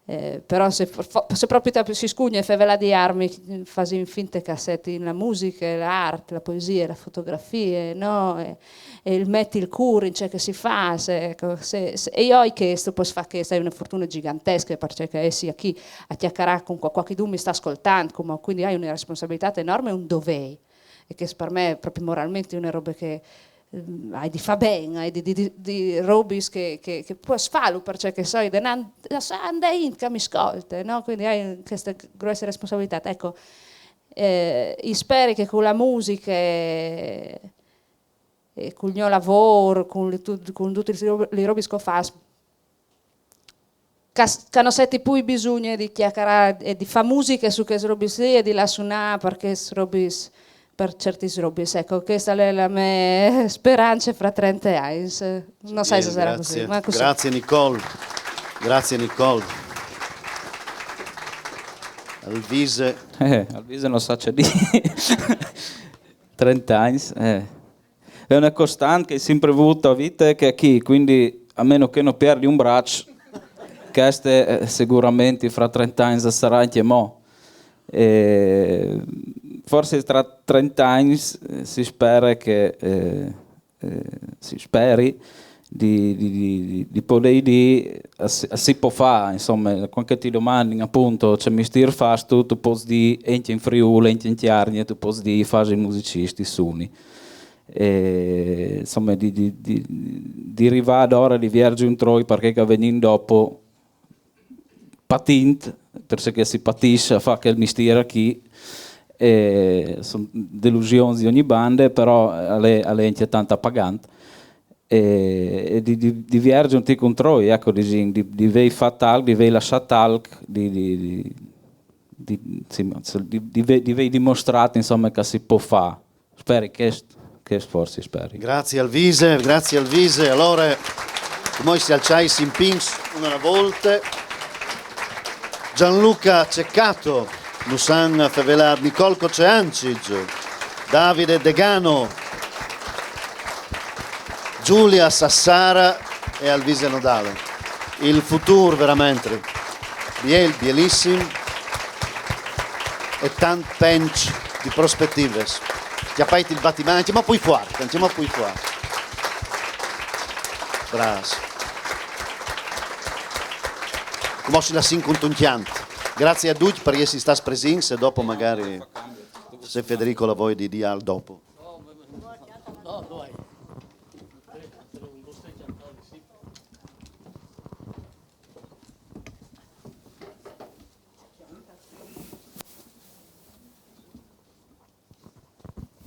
Eh, però se, se proprio si scugna e fevela di armi, fai finta che senti la musica, l'arte, la poesia, la fotografia, no? E, e il metti il cuore in ciò che si fa. Se, ecco, se, se, e io ho chiesto, posso fare questa, è una fortuna gigantesca perché sia chi a chiacchierare con qualcuno mi sta ascoltando, come, quindi hai una responsabilità enorme e un dovere. E che per me è proprio moralmente una roba che hai di fa ben, hai di, di, di, di robis che, che, che puoi farlo perché che so, de nan, so, ande in che mi scolte, no? Quindi hai questa grossa responsabilità. Ecco, eh, speri che con la musica e cul gno lavôr, cun li, tu-, cun dutis li rob-, li robis che o fâs, ca s-, ca no seti plui bisugne di cjacarâ e di fâ musiche su chês robis li e di lâ a sunâ par chês robis, par ciertis robis. Eco, cheste e je la mê sperance fra trente agns. No sai se e sarà cussì, ma cussì. Grazie, Nicole. Grazie, Nicole. Alvise. Eh, Alvise no sa ce dî. Trente agns, eh. E je une costant che o ai simpri vût te vite, che e je chi, cuindi a meno che no pierdi un braç, cheste, eh, siguramentri fra trente agns e sarà ancjemò. E forsit tra trente agns, eh, si spere che, eh, eh, si speri di, di, di, di, di podê dî, a si, a si pò fâ, insome, cuant che ti domandin apont ce mistîr fâstu, tu pòs dî, ancje in Friûl, ancje in Cjargne, tu pòs dî, fâs il musicist, o suni. E, insome, di, di, di, di rivâ adore di vierzi un troi par chei che a vegnin dopo, patint, parcè che si patìs a fâ chel mistîr achì, e a son delusions di ogni bande, però al è, al è ancje tant apagant. E, e di, di, di vierzi un tic un troi, eco, disìn, di, di vê fat alc, di vê lassât alc, di, di, di, di, sì, ma, di, di vê, di vê dimostrât, insome, che si pò fâ. Speri chest, chest forsit o speri. Grazie Alvise, grazie Alvise. Alore, cumò si alçais in pîts une volte. Gianluca Ceccato, nus àn fevelât Nicole Cocciancich, Davide Degano, Giulia Sassara e Alvise Nodale. Il futûr verementri biel, bielissim e tant penç di prospetivis. Cjapait il batiman, ancjemò plui fuart, ancjemò plui fuart. Brâfs. Cumò si lassìn cuntun cjant. Grazie a ducj par jessi stâts presints e dopo magari, se Federico al à voie di dî alc dopo.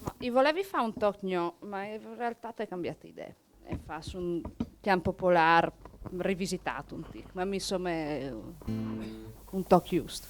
Ma i volevi fâ un toc gno, ma in realtât o ai cambiât idee. E fâs un cjant popolâr rivisitât un tic, ma mi some un toc just.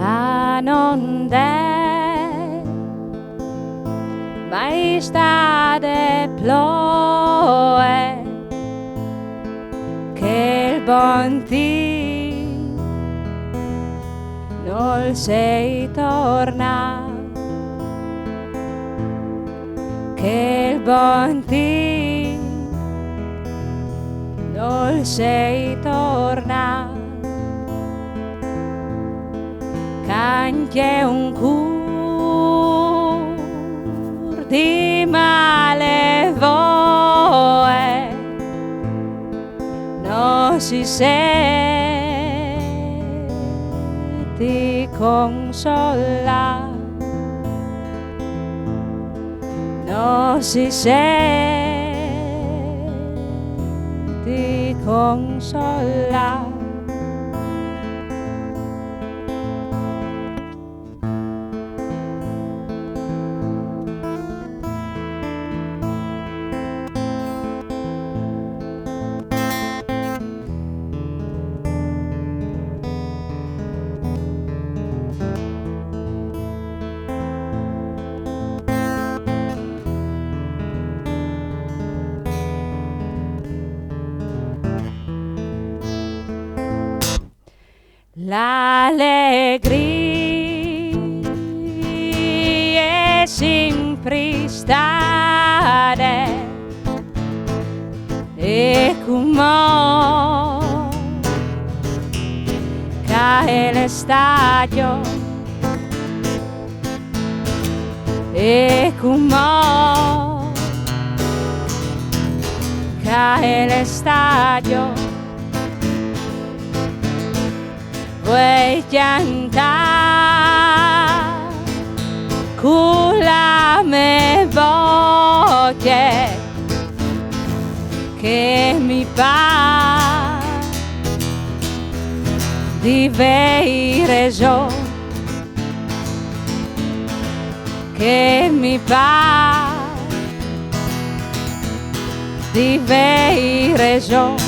A no 'nd è mai stade ploe, che il bon Diu nol sei tornât, che il bon Diu nol sei tornât, ch'ancje un cûr di malevoe no si senti consolâ, no si senti consolâ. L'alegrie simpri stade e cumò cae la stagjon e cumò E le stagioni vuoi cantare con la mia voce che mi pare di avere ragione, che mi pare di avere ragione.